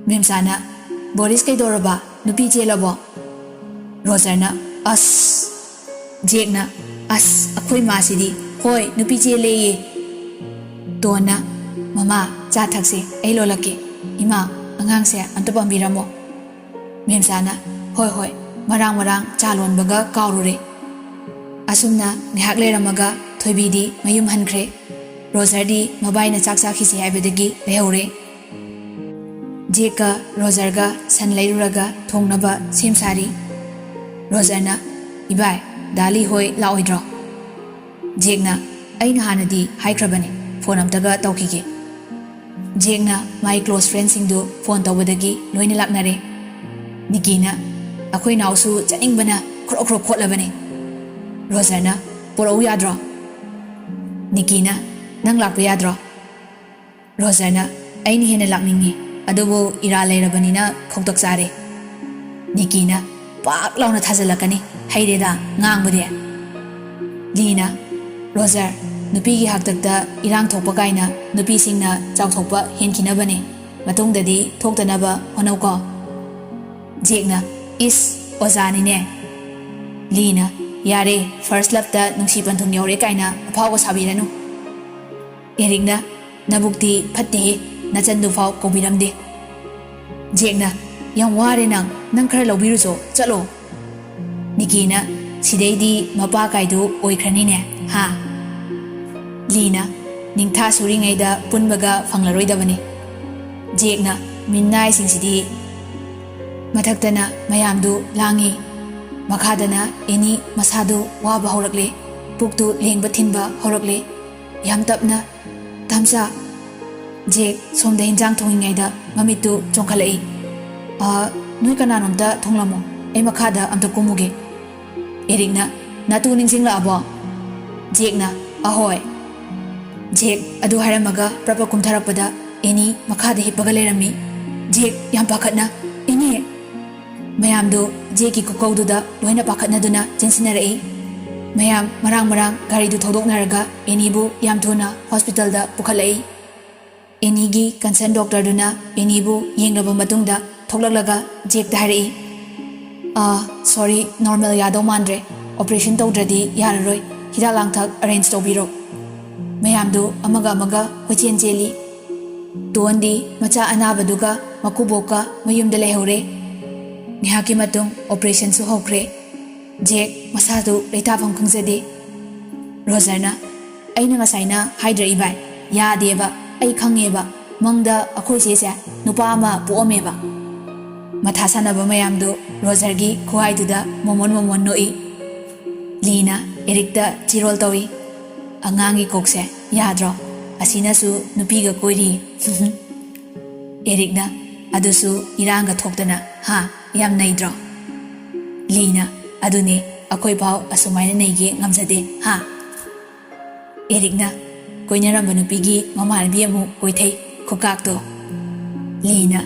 ꯃꯦꯝꯆꯥꯅ, "ꯕꯣꯔꯤꯁ ꯀꯩꯗꯧꯔꯕ? ꯅꯨꯄꯤ ꯆꯦꯜꯂꯕꯣ?" ꯔꯣꯖꯔꯅ, "ꯑꯁ!" ꯖꯦꯛꯅ, "ꯑꯁ, ꯑꯩꯈꯣꯏ ꯃꯥꯁꯤꯗꯤ, ꯍꯣꯏ, ꯅꯨꯄꯤ ꯆꯦꯜꯂꯦꯌꯦ꯫" ꯇꯣꯟꯅ, "ꯃꯃꯥ, ꯆꯥ ꯊꯛꯁꯦ, ꯑꯩ ꯂꯣꯜꯂꯛꯀꯦ꯫ ꯏꯃꯥ, ꯑꯉꯥꯡꯁꯦ ꯑꯝꯇ ꯄꯝꯕꯤꯔꯝꯃꯣ꯫" ꯃꯦꯝꯆꯥꯅ, "ꯍꯣꯏ, ꯍꯣꯏ, ꯃꯔꯥꯡ ꯃꯔꯥꯡ ꯆꯥ ꯂꯣꯟꯕꯒ ꯀꯥꯎꯔꯨꯔꯦ꯫" ꯑꯁꯨꯝꯅ ꯉꯥꯏꯍꯥꯛ ꯂꯩꯔꯝꯃꯒ ꯊꯣꯏꯕꯤꯗꯤ ꯃꯌꯨꯝ ꯍꯟꯈ꯭ꯔꯦ꯫ ꯔꯣꯖꯔꯗꯤ ꯃꯕꯥꯏꯅ ꯆꯥꯛ ꯆꯥꯈꯤꯁꯤ ꯍꯥꯏꯕꯗꯒꯤ ꯂꯩꯍꯧꯔꯦ꯫ ꯖꯦꯛꯀ ꯔꯣꯖꯔꯒ ꯁꯟ ꯂꯩꯔꯨꯔꯒ ꯊꯣꯡꯅꯕ ꯁꯦꯝ ꯁꯥꯔꯤ꯫ ꯔꯣꯖꯔꯅ, "ꯏꯕꯥꯏ, ꯗꯥꯂꯤ ꯍꯣꯏ ꯂꯥꯛꯑꯣꯏꯗ꯭ꯔꯣ?" ꯖꯦꯛꯅ, "ꯑꯩꯅ ꯍꯥꯟꯅꯗꯤ ꯍꯥꯏꯈ꯭ꯔꯕꯅꯦ, ꯐꯣꯟ ꯑꯝꯇꯒ ꯇꯧꯈꯤꯒꯦ꯫" ꯖꯦꯛꯅ ꯃꯥꯏ ꯀ꯭ꯂꯣꯁ ꯐ꯭ꯔꯦꯟꯁꯤꯡꯗꯨ ꯐꯣꯟ ꯇꯧꯕꯗꯒꯤ ꯂꯣꯏꯅ ꯂꯥꯛꯅꯔꯦ꯫ ꯅꯤꯀꯤꯅ, "ꯑꯩꯈꯣꯏ ꯅꯥꯎꯁꯨ ꯆꯠꯅꯤꯡꯕꯅ ꯈ꯭ꯔꯣꯛ ꯈ꯭ꯔꯣꯛ ꯈꯣꯠꯂꯕꯅꯦ꯫" ꯔꯣꯖꯔꯅ, "ꯄꯨꯔꯛꯎ ꯌꯥꯗ꯭ꯔꯣ?" ꯅꯤꯀꯤꯅ, "ꯅꯪ ꯂꯥꯛꯄ ꯌꯥꯗ꯭ꯔꯣ?" ꯔꯣꯖꯔꯅ, "ꯑꯩꯅ ꯍꯦꯟꯅ ꯂꯥꯛꯅꯤꯡꯉꯤ, ꯑꯗꯨꯕꯨ ꯏꯔꯥ ꯂꯩꯔꯕꯅꯤꯅ ꯈꯧꯇꯛ ꯆꯥꯔꯦ꯫" ꯅꯤꯀꯤꯅ, "ꯄꯥꯛ ꯂꯥꯎꯅ ꯊꯥꯖꯤꯜꯂꯛꯀꯅꯤ, ꯍꯩꯔꯦꯗ ꯉꯥꯡꯕꯗꯤ꯫" ꯂꯤꯅ, "ꯔꯣꯖꯔ, ꯅꯨꯄꯤꯒꯤ ꯍꯥꯛꯇꯛꯇ ꯏꯔꯥꯡ ꯊꯣꯛꯄ ꯀꯥꯏꯅ ꯅꯨꯄꯤꯁꯤꯡꯅ ꯆꯥꯎꯊꯣꯛꯄ ꯍꯦꯟꯈꯤꯅꯕꯅꯦ, ꯃꯇꯨꯡꯗꯗꯤ ꯊꯣꯛꯇꯅꯕ ꯍꯣꯠꯅꯧꯀꯣ꯫" ꯖꯦꯛꯅ, "ꯏꯁ, ꯑꯣꯖꯥꯅꯤꯅꯦ꯫" ꯂꯤꯅ, "ꯌꯥꯔꯦ, ꯐꯥꯔꯁ ꯂꯞꯇ ꯅꯨꯡꯁꯤ ꯄꯟꯊꯨꯡ ꯌꯧꯔꯦ ꯀꯥꯏꯅ ꯑꯐꯥꯎꯕ ꯁꯥꯕꯤꯔꯅꯨ꯫" ꯑꯦꯔꯤꯛꯅ, "ꯅꯕꯨꯛꯇꯤ ꯐꯠꯇꯦꯍꯦ, ꯅꯆꯟꯗꯨꯐꯥꯎ ꯀꯧꯕꯤꯔꯝꯗꯦ꯫" ꯖꯦꯛꯅ, "ꯌꯥꯝ ꯋꯥꯔꯦ ꯅꯪ, ꯅꯪ ꯈꯔ ꯂꯧꯕꯤꯔꯨꯆꯣ, ꯆꯠꯂꯣ꯫" ꯅꯤꯀꯤꯅ, "ꯁꯤꯗꯩꯗꯤ ꯃꯄꯥ ꯀꯥꯏꯗꯨ ꯑꯣꯏꯈ꯭ꯔꯅꯤꯅꯦ, ꯍꯥ?" ꯂꯤꯅ, ꯅꯤꯡꯊꯥ ꯁꯨꯔꯤꯉꯩꯗ ꯄꯨꯟꯕꯒ ꯐꯪꯂꯔꯣꯏꯗꯕꯅꯤ꯫ ꯖꯦꯛꯅ ꯃꯤꯅꯥꯏꯁꯤꯡꯁꯤꯗꯤ꯫ ꯃꯊꯛꯇꯅ ꯃꯌꯥꯝꯗꯨ ꯂꯥꯡꯉꯤ, ꯃꯈꯥꯗꯅ ꯑꯦꯅꯤ ꯃꯁꯥꯗꯨ ꯋꯥꯕ ꯍꯧꯔꯛꯂꯦ, ꯄꯨꯛꯇꯨ ꯂꯦꯡꯕ ꯊꯤꯟꯕ ꯍꯧꯔꯛꯂꯦ꯫ ꯌꯥꯝ ꯇꯞꯅ, "ꯇꯥꯝꯆꯥ!" ꯖꯦꯛ ꯁꯣꯝꯗ ꯍꯤꯟꯖꯥꯡ ꯊꯣꯡꯉꯤꯉꯩꯗ ꯃꯃꯤꯠꯇꯨ ꯆꯣꯡꯈꯠꯂꯛꯏ꯫ "ꯑ, ꯅꯣꯏ ꯀꯅꯥꯅꯣꯝꯇ ꯊꯣꯡꯂꯝꯃꯣ, ꯑꯩ ꯃꯈꯥꯗ ꯑꯝꯇ ꯀꯨꯝꯃꯨꯒꯦ꯫" ꯑꯦꯔꯤꯛꯅ, "ꯅꯇꯨ ꯅꯤꯡꯁꯤꯡꯂꯛꯑꯕꯣ?" ꯖꯦꯛꯅ, "ꯑꯍꯣꯏ꯫" ꯖꯦꯛ ꯑꯗꯨ ꯍꯥꯏꯔꯝꯃꯒ ꯄ꯭ꯔꯞ ꯄ꯭ꯔꯞ ꯀꯨꯝꯊꯔꯛꯄꯗ ꯑꯦꯅꯤ ꯃꯈꯥꯗ ꯍꯤꯞꯄꯒ ꯂꯩꯔꯝꯃꯤ꯫ ꯖꯦꯛ ꯌꯥꯝ ꯄꯥꯈꯠꯅ, "ꯏꯅꯦ!" ꯃꯌꯥꯝꯗꯨ ꯖꯦꯛꯀꯤ ꯈꯨꯀꯧꯗꯨꯗ ꯂꯣꯏꯅ ꯄꯥꯈꯠꯅꯗꯨꯅ ꯆꯦꯟꯁꯤꯟꯅꯔꯛꯏ꯫ ꯃꯌꯥꯝ ꯃꯔꯥꯡ ꯃꯔꯥꯡ ꯒꯥꯔꯤꯗꯨ ꯊꯧꯗꯣꯛꯅꯔꯒ ꯑꯦꯅꯤꯕꯨ ꯌꯥꯝ ꯊꯨꯅ ꯍꯣꯁꯄꯤꯇꯥꯜꯗ ꯄꯨꯈꯠꯂꯛꯏ꯫ ꯑꯦꯅꯤꯒꯤ ꯀꯟꯁꯔꯟ ꯗꯣꯛꯇꯔꯗꯨꯅ ꯑꯦꯅꯤꯕꯨ ꯌꯦꯡꯂꯕ ꯃꯇꯨꯡꯗ ꯊꯣꯛꯂꯛꯂꯒ ꯖꯦꯛꯇ ꯍꯥꯏꯔꯛꯏ, "ꯑꯥ, ꯁꯣꯔꯤ, ꯅꯣꯔꯃꯦꯜ ꯌꯥꯗꯧ ꯃꯥꯟꯗ꯭ꯔꯦ꯫ ꯑꯣꯄꯔꯦꯁꯟ ꯇꯧꯗ꯭ꯔꯗꯤ ꯌꯥꯔꯔꯣꯏ꯫ ꯍꯤꯗꯥꯛ ꯂꯥꯡꯊꯛ ꯑꯔꯦꯟꯖ ꯇꯧꯕꯤꯔꯣ꯫" ꯃꯌꯥꯝꯗꯨ ꯑꯃꯒ ꯑꯃꯒ ꯀꯣꯏꯆꯦꯟ ꯆꯦꯜꯂꯤ꯫ ꯇꯣꯟꯗꯤ ꯃꯆꯥ ꯑꯅꯥꯕꯗꯨꯒ ꯃꯀꯨꯕꯣꯛꯀ ꯃꯌꯨꯝꯗ ꯂꯩꯍꯧꯔꯦ꯫ ꯉꯥꯏꯍꯥꯛꯀꯤ ꯃꯇꯨꯡ ꯑꯣꯄꯔꯦꯁꯟꯁꯨ ꯍꯧꯈ꯭ꯔꯦ꯫ ꯖꯦꯛ ꯃꯁꯥꯗꯨ ꯂꯩꯇꯥꯐꯝ ꯈꯪꯖꯗꯦ꯫ ꯔꯣꯖꯔꯅ, "ꯑꯩꯅ ꯉꯁꯥꯏꯅ ꯍꯥꯏꯗ꯭ꯔ ꯏꯕꯥꯏ? ꯌꯥꯗꯦꯕ, ꯑꯩ ꯈꯪꯉꯦꯕ꯫ ꯃꯪꯗ ꯑꯩꯈꯣꯏ ꯆꯦꯁꯦ ꯅꯨꯄꯥ ꯑꯃ ꯄꯣꯛꯑꯝꯃꯦꯕ꯫" ꯃꯊꯥ ꯁꯥꯟꯅꯕ ꯃꯌꯥꯝꯗꯨ ꯔꯣꯖꯔꯒꯤ ꯈꯨꯍꯥꯏꯗꯨꯗ ꯃꯣꯃꯣꯟ ꯃꯣꯃꯣꯟ ꯅꯣꯛꯏ꯫ ꯂꯤꯅ ꯑꯦꯔꯤꯛꯇ ꯆꯤꯔꯣꯜ ꯇꯧꯏ꯫ "ꯑꯉꯥꯡꯒꯤ ꯀꯣꯛꯁꯦ ꯌꯥꯗ꯭ꯔꯣ? ꯑꯁꯤꯅꯁꯨ ꯅꯨꯄꯤꯒ ꯀꯣꯏꯔꯤ꯫" ꯑꯦꯔꯤꯛꯅ, "ꯑꯗꯨꯁꯨ ꯏꯔꯥꯡꯒ ꯊꯣꯛꯇꯅ, ꯍꯥ? ꯌꯥꯝ ꯅꯩꯗ꯭ꯔꯣ?" ꯂꯤꯅ, "ꯑꯗꯨꯅꯦ, ꯑꯩꯈꯣꯏꯐꯥꯎ ꯑꯁꯨꯃꯥꯏꯅ ꯅꯩꯒꯦ ꯉꯝꯖꯗꯦ, ꯍꯥ?" ꯑꯦꯔꯤꯛꯅ, "ꯀꯣꯏꯅꯔꯝꯕ ꯅꯨꯄꯤꯒꯤ ꯃꯃꯥꯟꯅꯕꯤ ꯑꯃꯨꯛ ꯀꯣꯏꯊꯩ, ꯈꯨꯀꯥꯛꯇꯣ꯫" ꯂꯤꯅ,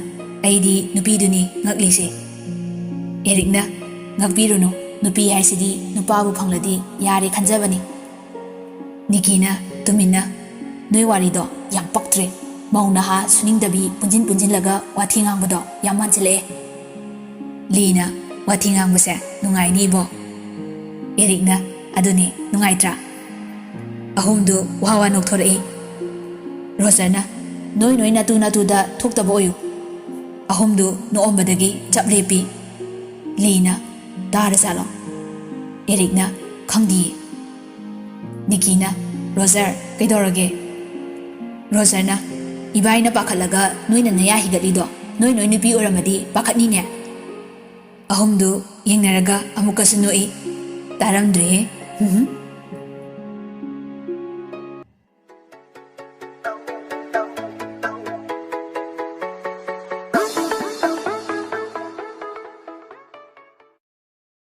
"ꯑꯩꯗꯤ ꯅꯨꯄꯤꯗꯨꯅꯤ ꯉꯛꯂꯤꯁꯦ꯫" ꯑꯦꯔꯤꯛꯅ, "ꯉꯛꯄꯤꯔꯨꯅꯨ, ꯅꯨꯄꯤ ꯍꯥꯏꯁꯤꯗꯤ ꯅꯨꯄꯥꯕꯨ ꯐꯪꯂꯗꯤ ꯌꯥꯔꯦ ꯈꯟꯖꯕꯅꯤ꯫" ꯅꯤꯀꯤꯅ ꯇꯨꯃꯤꯟꯅ, "ꯅꯣꯏ ꯋꯥꯔꯤꯗꯣ ꯌꯥꯝ ꯄꯛꯇ꯭ꯔꯦ꯫ ꯃꯧ ꯅꯍꯥ ꯁꯨꯅꯤꯡꯗꯕꯤ ꯄꯨꯟꯖꯤꯟ ꯄꯨꯟꯖꯤꯜꯂꯒ ꯋꯥꯊꯤ ꯉꯥꯡꯕꯗꯣ ꯌꯥꯝ ꯃꯥꯟꯁꯤꯜꯂꯛꯑꯦ꯫" ꯂꯤꯅ, "ꯋꯥꯊꯤ ꯉꯥꯡꯕꯁꯦ ꯅꯨꯡꯉꯥꯏꯅꯤꯕꯣ꯫" ꯑꯦꯔꯤꯛꯅ, "ꯑꯗꯨꯅꯤ, ꯅꯨꯡꯉꯥꯏꯇ꯭ꯔꯥ?" ꯑꯍꯨꯝꯗꯨ ꯋꯥ ꯋꯥ ꯅꯣꯛꯊꯣꯔꯛꯏ꯫ ꯔꯣꯖꯔꯅ, "ꯅꯣꯏ ꯅꯣꯏ ꯅꯇꯨ ꯅꯇꯨꯗ ꯊꯣꯛꯇꯕ ꯑꯣꯏꯌꯨ꯫" ꯑꯍꯨꯝꯗꯨ ꯅꯣꯛꯑꯝꯕꯗꯒꯤ ꯆꯞ ꯂꯦꯞꯄꯤ꯫ ꯂꯤꯅ, "ꯇꯥꯔꯖꯥꯠꯂꯣ?" ꯑꯦꯔꯤꯛꯅ, "ꯈꯪꯗꯤꯌꯦ꯫" ꯅꯤꯀꯤꯅ, "ꯔꯣꯖꯔ, ꯀꯩꯗꯧꯔꯒꯦ?" ꯔꯣꯖꯔꯅ, "ꯏꯕꯥꯏꯅ ꯄꯥꯈꯠꯂꯒ ꯅꯣꯏꯅ ꯅꯌꯥ ꯍꯤꯒꯠꯂꯤꯗꯣ ꯅꯣꯏ ꯅꯣꯏ ꯅꯨꯄꯤ ꯑꯣꯏꯔꯝꯃꯗꯤ ꯄꯥꯈꯠꯅꯤꯅꯦ?" ꯑꯍꯨꯝꯗꯨ ꯌꯦꯡꯅꯔꯒ ꯑꯃꯨꯛꯀꯁꯨ ꯅꯣꯛꯏ꯫ "ꯇꯥꯔꯝꯗ꯭ꯔꯦꯍꯦ꯫ ꯎꯝꯍꯨꯝ꯫